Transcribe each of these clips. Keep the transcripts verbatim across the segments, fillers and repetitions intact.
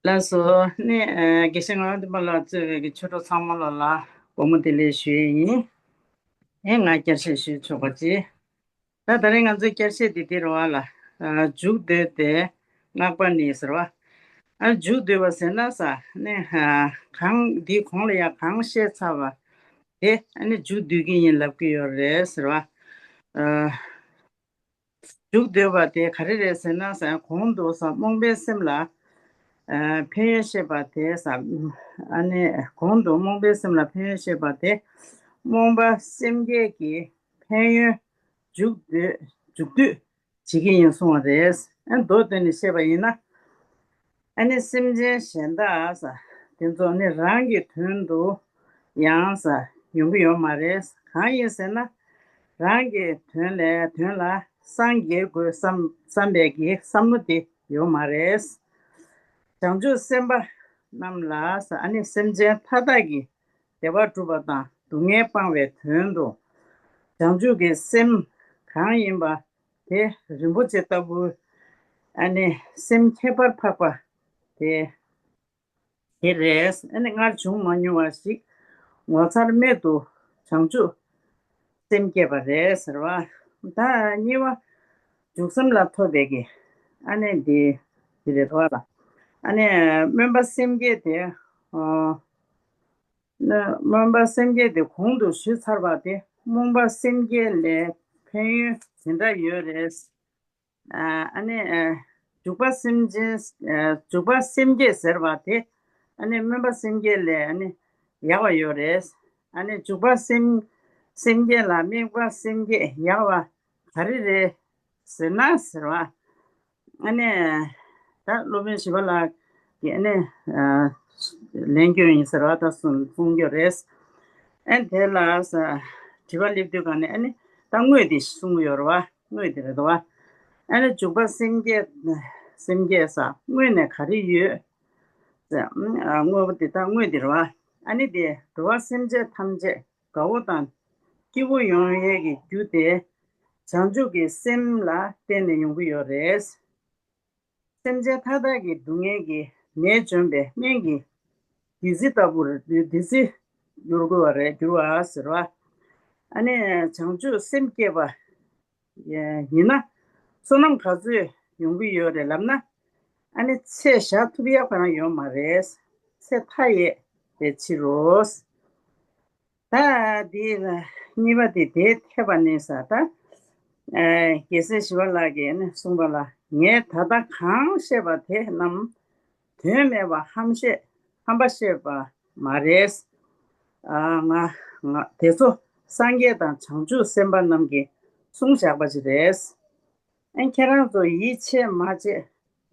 ལགས་སོ། ནི་ཨ་དགེ་བཤེས་ངག་དབང་སྟོན་པ་ལགས་གཙོས་པའི་གི་ཆོས་གྲོགས་ཚང་མ་ལ་ལ་དགོང་མོ་བདེ་ལེགས་ཞུ་ཡས་ཡིན། ཨེ་ང་བསྐྱར་བཤད་ཞུས་ཆོག་པ་ཅི། ད་ད་རེས་ང་ཚོའི་བསྐྱར་བཤད་འདི་འདི་རེད་བ་ལ། ཨ་མཇུག་བསྡུས་ཏེ་སྔགས་པ་ནི་ཟེར་བ། ཨ་མཇུག་བསྡུས་པ་ཟེར་ན་ས་ནི་ཨ་གང་འདིའི་གོང་ལ་ཡང་གང་བཤད་ཚར་བ་དེ་ཨ་ནི་མཇུག་བསྡུས་ཀྱི་ཡིན་ལབ་ཀྱི་ཡོད་རེད་ཟེར་བ། ཨ། མཇུག་བསྡུས་པ་དེ་ག་རེ་རེད་ཟེར་ན་ཟེར། གོང་དུ་ཟེར་རྨོངས་པའི་སེམས་ལ་ཨ་ཕན་ཡོན་བཤད་པ་དེ་ཟེར། ཨ་ནི་གོང་དུ་རྨོངས་པའི་སེམས་ལ་ཕན་ཡོན་བཤད་པ་དེ་རྨོངས་པ་སེམས་བསྐྱེད་ཀྱི་ཕན་ཡོན་མཇུག་བསྡུ་མཇུག་བསྡུ་བྱེད་ཀྱི་ཡིན་གསུངས་པ་རེད། ཨ་མདོར་བསྡུས་ནས་བཤད་པ་ཡིན་ན། ཨ་ནི་སེམས་ཅན་གཞན་དག་ས་དེ་ཚོ་ནི་རང་གི་དོན་དུ་ཡང་ས་ཡོང་གི་ཡོད་མ་རེད། གང་ཡིན་ཟེར་ན། རང་གི་དོན་ལས་དོན་ལ་སངས་རྒྱས་དགོས་བསམ་བསམ་པའི་གི་བསམ་བློ་དེ་ཡོད་མ་རེད། བྱང་ཆུབ་སེམས་དཔའ་རྣམས་ལ་ས་ཨ་ནི་སེམས་ཅན་མཐའ་དག་གི་བདེ་བ་སྒྲུབ་པ་དང་སྡུག་བསྔལ་སྤང་བའི་དོན་དུ་བྱང་ཆུབ་ཀྱི་སེམས་གང་ཡིན་པ་དེ་རིན་པོ་ཆེ་ལྟ་བུ་ཨ་ནི་སེམས་ཁྱད་པར་འཕགས་པ་དེ་དེ་རེད། ཨ་ནི་སྔར་བྱུང་མ་མྱོང་བ་ཞིག་ངོ་མཚར་རྨད་དུ་བྱང་ཆུབ་སེམས་བསྐྱེད་པ་རེད་ཟེར་བ། ད་གཉིས་པ་འཇུག་སེམས་ལ་ཐོབ་པའི་གི་ཨ་ནི་འདི་འདི་རེད་བ་ལ། ཨ་ནི་སྨོན་པ་སེམས་བསྐྱེད་དེ་ཨོ། སྨོན་པ་སེམས་བསྐྱེད་དེ་གོང་དུ་ཞུས་ཚར་བ་དེ་རྨོངས་པ་སེམས་བསྐྱེད་ལས་ཕན་ཡོན་ཇི་འདྲ་ཡོད་རེད། ཨ་ནི་འཇུག་པ་སེམས་ཅན་འཇུག་པ་སེམས་བསྐྱེད་ཟེར་བ་དེ་ཨ་ནི་སྨོན་པ་སེམས་བསྐྱེད་ལས་ཨ་ནི་ཡག་པ་ཡོད་རེད། ཨ་ནི་འཇུག་པ་སེམས་སེམས་བསྐྱེད་ལ་དམིགས་པ་སེམས་བསྐྱེད་ཡག་པ་ག་རེ་རེད་ཟེར་ན་ཟེར་བ། ཨ་ནི་ད་སློབ་དཔོན་ཞི་བ་ལྷ་གིས་ཨ་ནི་ལན་སྐྱོན་ཡིན་ཟེར་བ་ད་གསུང་གསུང་རྒྱུ་རེད། ཨ་ནི་དེ་ལ་དྲི་བ་སླེབས་དུས་ག་ནས་ཨ་ནི་ད་དངོས་དེ་གསུང་གི་ཡོད་རེད་བ། དངོས་དེ་རེད་བ། ཨ་ནི་འཇུག་པ་སེམས་བསྐྱེད་སེམས་བསྐྱེད་ས་དངོས་ནས་ག་རེ་ཡོད་ཟེར། དངོས་པོ་དེ་དག་དངོས་དེ་རེད་བ། ཨ་ནི་དེ་འགྲོ་བ་སེམས་ཅན་ཐམས་ཅད་དགའ་བོ་དང་སྐྱིད་པོ་ཡོང་ཡས་ཀྱི་རྒྱུ་དེ་བྱང་ཆུབ་ཀྱི་སེམས་ལ་བརྟེན་ནས་ཡོང་གི་ཡོད་རེད། སེམས་ཅན་མཐའ་དག་གི་སྡུག་བསྔལ་གྱི་ནད་བཅོམ་པའི་སྨན་གྱི་བདུད་རྩི་ལྟ་བུར་བདུད་རྩི་འགྱུར་དགོས་པ་རེད་འགྱུར་བ་ཟེར་བ། ཨ་ནི་བྱང་ཆུབ་སེམས་བསྐྱེད་པ་ཡིན་ན་བསོད་ནམས་ག་ཚོད་ཡོང་གི་ཡོད་རེད་ལབ་ན། ཨ་ནི་ཚད་བཞག་ཐུབ་ཡག་ཁོ་རང་ཡོད་མ་རེད། ཚད་མཐའ་ཡས་པའི་ཕྱིར་རོ། ད་འདི་ལ་གཉིས་པ་དེ་དེའི་འཐད་པ་ནི་ས་ད། ཨ་རྒྱལ་སྲས་ཞི་བ་ལྷ་གིས་ནི་གསུངས་པ་ལ་ངས་ད་ལྟ་གང་བཤད་པ་དེ་རྣམས་དོན་མེད་པ་ཧམ་བཤད་ཧམ་པ་བཤད་པ་མ་རེད། ཨ་ང་ང་དེ་ཚོ་སངས་རྒྱས་དང་བྱང་ཆུབ་སེམས་དཔའ་རྣམས་ཀྱིས་གསུངས་བཞག་པ་ཞིག་རེད། ཨ་ཁྱེད་རང་ཚོ་ཡིད་ཆེས་མ་བྱས་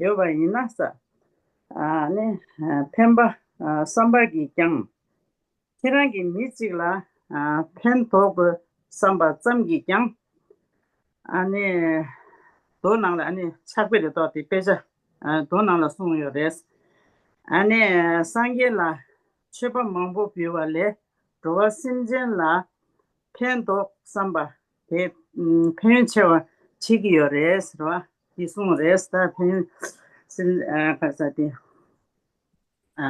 ཡོད་པ་ཡིན་ན་ས། ཨ་ནི་ཕན་པ་བསམ་པ་གིས་ཀྱང་། ཁྱེད་རང་གིས་མི་གཅིག་ལ་ཕན་ཐོགས་དགོས་བསམ་པ་ཙམ་གྱིས་ཀྱང་། ཨ་ནི་མདོ་ནང་ལ་ཨ་ནི་ཕྱག་དཔེ་རེ་ཐོགས་ཏེ་དཔེ་ཆ་མདོ་ནང་ལ་གསུངས་ཡོད་རེད། ཨ་ནི་སངས་རྒྱས་ལ་མཆོད་པ་མང་པོ་ཕུལ་བ་ལས་འགྲོ་བ་སེམས་ཅན་ལ་ཕན་ཐོགས་བསམ་པ་དེ་ཕན་ཡོན་ཆེ་བ་མཆིས་ཀྱི་ཡོད་རེད་ཟེར་བ་དེ་གསུངས་རེད། ད་ཕན་ཡོན་སེམས་ཨ་ག་ས་དེ། ཨ་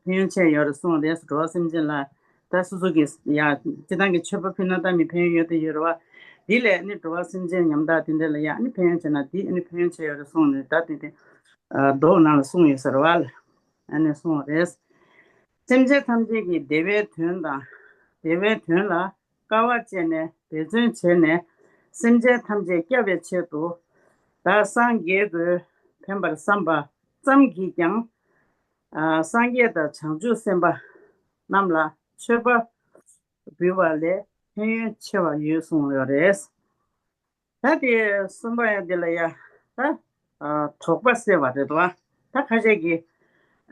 ཕན་ཡོན་ཆེ་ཡོད་རེད་གསུངས་རེད། འགྲོ་བ་སེམས་ཅན་ལ་ད་སོ་སོ་གིས་ཡ་སྤྱི་བཏང་གི་མཆོད་པ་ཕུལ་ན་ད་མི་ཕན་ཡོན་ཡོད་དེ་ཡོད་རེད་བ། འདི་ལས་ནི་འགྲོ་བ་སེམས་ཅན་ཉམ་ཐག་དེ་འདྲ་ལ་ཡ་ནི་ཕན་ཡོན་ཆེ་ན་འདི་ནི་ཕན་ཡོན་ཆེ་ཡོད་རེད་གསུངས་ནས་ད་དེ་དེ་མདོ་ནང་ལ་གསུངས་ཡོད་ཟེར་བ་ལ་ཨ་ནི་གསུངས་རེད། སེམས་ཅན་ཐམས་ཅད་ཀྱི་བདེ་བའི་དོན་དང་བདེ་བའི་དོན་ལ་དཀའ་བ་སྤྱད་ནས་འབད་བརྩོན་བྱས་ནས་སེམས་ཅན་ཐམས་ཅད་སྐྱོབ་པའི་ཆེད་དུ་ད་སངས་རྒྱས་དགོས་ཕན་པར་བསམ་པ་ཙམ་གྱིས་ཀྱང་། ཨ་སངས་རྒྱས་དང་བྱང་ཆུབ་སེམས་དཔའ་རྣམས་ལ་མཆོད་པ་འབུལ་བ་ལས་ཕན་ཡོན་ཆེ་བ་ཡོད་གསུངས་ཡོད་རེད། ད་དེ་གསུམ་པ་ཡང་འདི་ལ་ཡ་ད་ཨ་དོགས་པ་སེལ་བ་རེད་དོ། ད་ཁ་ཤས་ཀྱིས་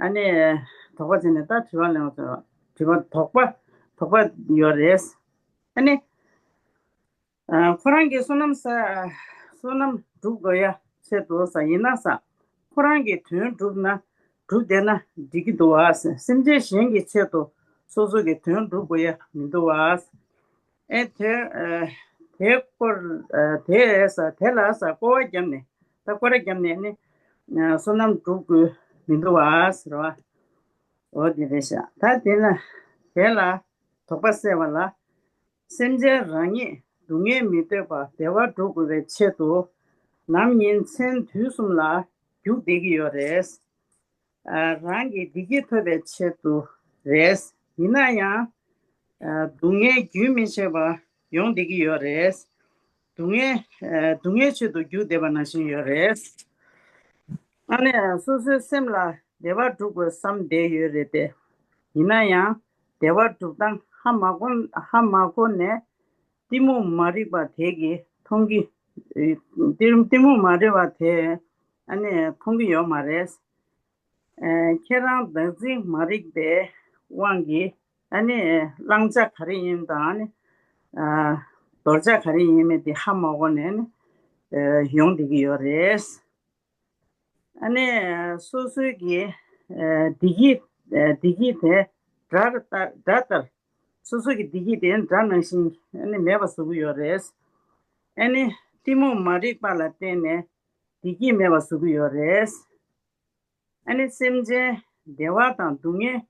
ཨ་ནི་དོགས་པ་བྱས་ནས་ད་དྲི་བ་ལེན་དྲི་བ་དོགས་པ་དོགས་པ་ཡོད་རེད། ཨ་ནི་ཨ་ཁོ་རང་གི་བསོད་ནམས་ས་བསོད་ནམས་སྒྲུབ་དགོས་ཡ་ཆེད་དུ་ས་ཡིན་ན་ས་ཁོ་རང་གི་དོན་སྒྲུབ་ན་སྒྲུབ་བསྡད་ན་འགྲིག་གི་འདུག་བ། སེམས་ཅན་གཞན་གྱི་ཆེད་དུ་སོ་སོ་གི་དོན་སྒྲུབ་དགོས་ཡ་མི་འདུག་བ། ཨེ་དེ་ཨ་དེ་སྐོར་ཨ་དེ་ས་དེ་ལ་ས་སྐོར་བ་བརྒྱབ་ནས་ད་སྐོར་ར་བརྒྱབ་ནས་ནི་ཨ་བསོད་ནམས་སྒྲུབ་དགོས་ མི་འདུག་བ་ཟེར་བ། འོ་དེ་རེད་ཤག་ད་དེ་ན་དེ་ལ་དོགས་པ་སེལ་བ་ལ། སེམས་ཅན་རང་ཉིད་སྡུག་བསྔལ་མི་འདོད་པར་བདེ་བ་སྒྲུབ་དགོས་པའི་ཆེད་དུ། ནམ་ཉིན་མཚན་དུས་གསུམ་ལ་རྒྱུག་བསྡད་ཀྱི་ཡོད་རེད། ཨ། རང་གི་བདེ་སྐྱིད་ཐོབ་པའི་ཆེད་དུ་རེད། ཡིན་ན་ཡང་། ཨ། སྡུག་བསྔལ་རྒྱུན་མི་ཆད་པ་ཡོང་བསྡད་ཀྱི་ཡོད་རེད། སྡུག་བསྔལ། ཨ། སྡུག་བསྔལ་ཆེད་དུ་རྒྱུག་བསྡད་པ་ནང་བཞིན་ཡོད་རེད། ཨ་ནི་སོ་སོའི་སེམས་ལ་བདེ་བ་སྒྲུབ་དགོས་བསམ་བསྡད་ཡོད་རེད་དེ། ཡིན་ན་ཡང་བདེ་བ་སྒྲུབ་སྟངས་ཧ་མ་གོ། ཧ་མ་གོ་ནས་གཏི་མུག་མ་རིག་པ་དེ་གིས་མཐོང་གི། གཏི་གཏི་མུག་མ་རིག་པ་དེ་ཨ་ནི་མཐོང་གི་ཡོད་མ་རེད། ཨ། ཁྱེད་རང་བདག་འཛིན་མ་རིག་པའི་དབང་གིས་ཨ་ནི་བླང་བྱ་ག་རེ་ཡིན་དང་ཨ་ནི། ཨ། དོར་བྱ་ག་རེ་ཡིན་མིན་དེ་ཧ་མ་གོ་ནས་ཨ་ནི། ཨ། ཡོང་བསྡད་ཀྱི་ཡོད་རེད། ཨ་ནི་སོ་སོའི་གི། ཨ། བདེ་སྐྱིད། ཨ། བདེ་སྐྱིད་དེ་དགྲ་ལྟར། དགྲ་ལྟར། སོ་སོ་གི་བདེ་སྐྱིད་དེ་དགྲ་ནང་བཞིན་ཨ་ནི་མེད་པ་བཟོ་གི་ཡོད་རེད། ཨ་ནི་གཏི་མུག་མ་རིག་པ་ལ་བརྟེན་ནས་བདེ་སྐྱིད་མེད་པ་བཟོ་གི་ཡོད་རེད། ཨ་ནི་སེམས་ཅན་བདེ་བ་དང་སྡུག་བསྔལ་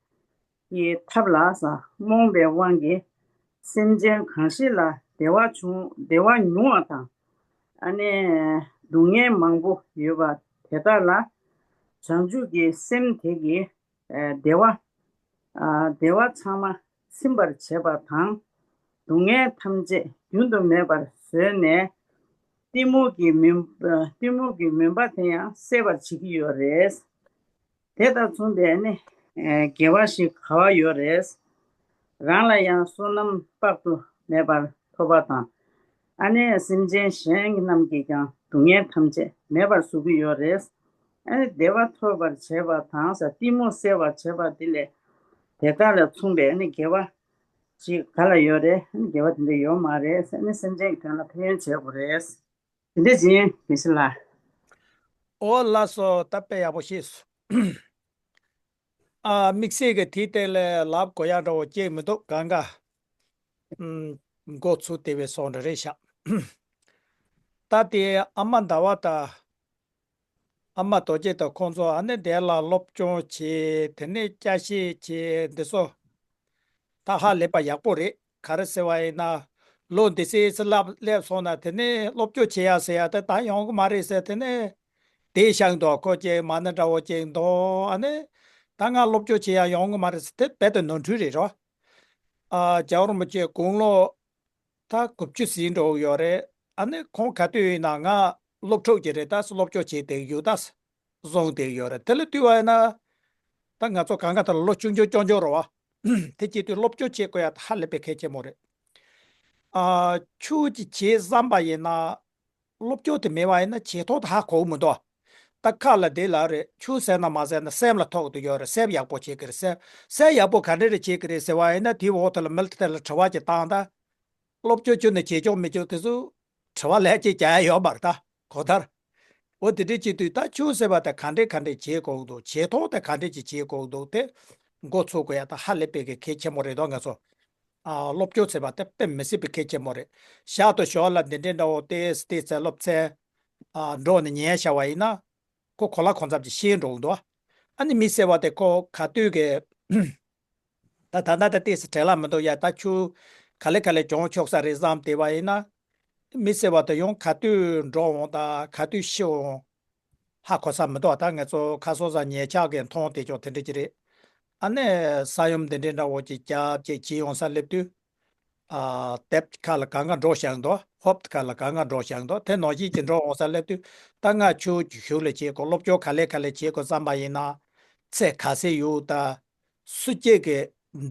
གྱི་ཐབས་ལ་ས་རྨོངས་པའི་དབང་གིས་སེམས་ཅན་གང་ཞིག་ལ་བདེ་བ་བྱུང་། བདེ་བ་མྱོང་བ་དང་། ཨ་ནི་སྡུག་བསྔལ་མང་པོ་ཡོད་པ་དེ་དག་ལ་བྱང་ཆུབ་ཀྱི་སེམས་དེ་གིས། ཨ། བདེ་བ། ཨ། བདེ་བ་ཚང་མ་ཚིམ་པར་བྱེད་པ་དང་། སྡུག་བསྔལ་ཐམས་ཅད་རྒྱུན་དུ་མེད་པར་བཟོས་ནས། གཏི་མུག་གི་མུན། ཨ། གཏི་མུག་གི་མུན་པ་དེ་ཡང་སེལ་བར་བྱེད་ཀྱི་ཡོད་རེད། དེ་དང་མཚུངས་པའི་ནི། ཨ། དགེ་བ་ཞིག་ག་པར་ཡོད་རེད། རང་ལ་ཡང་བསོད་ནམས་དཔག་ཏུ་མེད་པར་ཐོབ་པ་དང་། ཨ་ནི་སེམས་ཅན་གཞན་རྣམས་ཀྱིས་ཀྱང་སྡུག་བསྔལ་ཐམས་ཅད་མེད་པར་བཟོ་གི་ཡོད་རེད། ཨ་ནི་བདེ་བ་ཐོབ་པར་བྱེད་པ་དང་ས་གཏི་མུག་སེལ་བར་བྱེད་པ་འདི་ལས་དེ་དག་ལ་མཚུངས་པའི་ཨ་ནི་དགེ་བ་ཅིག་ག་ལ་ཡོད་རེད། ཨ་ནི་དགེ་བ་དེ་འདྲ་ཡོད་མ་རེད། ཨ་ནི་སེམས་ཅན་གྱི་དོན་ལ་ཕན་ཡོན་བྱེད་དགོས་རེད། དེ་འདྲ་ཅིག་ཡིན། དགེ་བཤེས་ལགས། ཨོ་ལགས་སོ། ད་དཔེ་ཡག་པོ་ཤེས་སོང་། ཨ། དམིགས་བསལ་གྱི་དེའི་སྟེང་ལ་ལབ་དགོས་ཡག་འདྲ་བོ་ཅིག་མི་འདུག་གང་ག་ཨུམ། འགོ་ཚུགས་བསྡད་པའི་བཟོ་འདྲ་རེད་ཤག་ད་དེ་ཨ་མ་ཟླ་བ་དང་ཨ་མ་རྡོ་རྗེ་དང་ཁོང་ཚོ་ཨ་ནི་དེ་ལ་སློབ་སྦྱོང་བྱས། དེ་ནས་བསྐྱར་ཞིབ་བྱས། འདི་ཚོ་ད་ཧ་ལས་པ་ཡག་པོ་རེད། ག་རེ་ཟེར་བ་ཡིན་ན། ལོ་འདི་སེ་སེ་ལབ་སླེབས་སོང་ན། དེ་ནས་སློབ་སྦྱོང་བྱེད་ཡ་ཟེར་ཡ་དེ་ད་ཡོང་གི་མ་རེད་ཟེར། དེ་ནས་དེ་བཞག་འདུག་ཁོ་ཅིག་མ་ཎི་འདྲ་བོ་ཅིག་འདོན། ཨ་ནི་ད་ང་སློབ་སྦྱོང་བྱེད་ཡ་ཡོང་གི་མ་རེད་ཟེར། དེ་རྦད་དེ་ནོར་འཁྲུལ་རེད་རོ། ཨ། རྒྱལ་བ་རིན་པོ་ཆེ་དགུང་ལོ་ད་དགུ་བཅུ་ཟིན་འགྲོ་གི་ཡོད་རེད། ཨ་ནི་ཁོང་ག་དུས་ཡིན་ན་ང་སློབ་ཕྲུག་ཅིག་རེད། ད་སློབ་སྦྱོང་བྱེད་བསྡད་ཀྱི་ཡོད། ད་བཟུང་བསྡད་ཀྱི་ཡོད་རེད། དེ་ལ་ལྟོས་པ་ཡིན་ན་ད་ང་ཚོ་གང་ག་ད་ལོ་ཆུང་ཆུང་ཅོག་ཅོག་རེད་བ། དེ་བྱེད་དུས་སློབ་སྦྱོང་བྱེད་དགོས་ཡ་ད་ཧ་ལས་པའི་གལ་ཆེན་མོ་རེད། ཨ། ཆོས་ཅིག་བྱེད་བསམ་པ་ཡིན་ན། སློབ་སྦྱོང་དེ་མེད་པ་ཡིན་ན་བྱེད་ཐོག་ད་ཧ་གོ་གི་མི་འདུག་ད་ཁ་ལ་དེ་ལ་རེད། ཆོས་ཟེར་ན་མ་ཟེར་ན་སེམས་ལ་ཐོགས་ཀྱི་ཡོད་རེད། སེམས་ཡག་པོ་བྱེད་ཀྱི་རེད། སེམས་སེམས་ཡག་པོ་ག་འདྲ་རེ་བྱེད་ཀྱི་རེད་ཟེར་བ་ཡིན་ན། དེའི་འོག་དེ་ལ་མི་ལ་དེ་ལ་དྲི་བ་ཅིག་བཏང་། ད་སློབ་སྦྱོང་ཁྱོན་ནས་བྱེད་ཆོག་མི་ཆོག་དེ་ཚོ་དྲི་བ་ལན་ཅིག་རྒྱག་ཡ་ཡོད་མ་རེད། ད་གོ་ཐལ། འོ་དེ་འདྲ་བྱེད་དུས་ད་ཆོས་ཟེར་བ་དེ་ག་འདྲ་ག་འདྲ་བྱེད་དགོས་འདུག་བྱེད་ཐོག་དེ་ག་འདྲ་ཅིག་བྱེད་དགོས་འདུག་དེ་འགོ་ཚུགས་དགོས་ཡ་ད་ཧ་ལས་པའི་གི་གལ་ཆེན་མོ་རེད་དོ། ང་ཚོ། ཨ། སློབ་སྦྱོང་ཟེར་བ་དེ་དཔེ་མི་སྲིད་པའི་གལ་ཆེན་མོ་རེད། ཞག་དང་ཞོགས་ལ་འདི་འདྲའི་འདྲ་བོ་ཏོག་ཙམ་སློབ་ཚན། ཨ། འགྲོ་ནས་ཉན་བཞག་པ་ཡིན་ན། ཁོ་གོ་ལ་གོ་འཚམ་ཅིག་ཤེས་འགྲོ་གི་འདུག་ཨ་ནི་མི་ཟེར་བ་དེ་ཁོ་ག་དུས་ཀྱི། ད་ད་ལྟ་ད་ཏོག་ཙམ་བྲེལ་བ་མི་འདུག་ཡ། ད་ཆུ་ག་ལེ་ག་ལེ་གྱོང་ཆོག་ས་རེད་བསམ་བསྡད་པ་ཡིན་ན། མི་ཟེར་བ་དེ་ཡང་ག་དུས་འགྲོ་འོང་དང་ག་དུས་ཤི་འོང་། ཧ་གོ་ས་མི་འདུག་ད་ང་ཚོ་ཁ་སང་ས་ཉལ་ཆག་གི་མཐོང་དེ་ཅོག་དེ་འདྲ་ཅིག་རེད། ཨ་ནི་ས་ཡོམ་དེ་འདྲའི་འདྲ་བོ་ཅིག་རྒྱབ་ཅིག་བྱེད་ཡོང་ས་སླེབས་དུས། ཨ། དེབ་ཁ་ལ་གང་ག་འགྲོ་བཞག་འདུག་ཧོབ་ཁ་ལ་གང་ག་འགྲོ་བཞག་འདུག་དེ་ནང་བཞིན་གྱི་འགྲོ་འོང་ས་སླེབས་དུས། ད་ང་ཆོས་ཀྱི་ཞུགས་ལ་བྱེད་དགོས། སློབ་སྦྱོང་ག་ལེ་ག་ལེ་བྱེད་དགོས་བསམ་པ་ཡིན་ན། ཚེ་ག་ཚོད་ཡོད་ད། སུ་གཅིག་གི་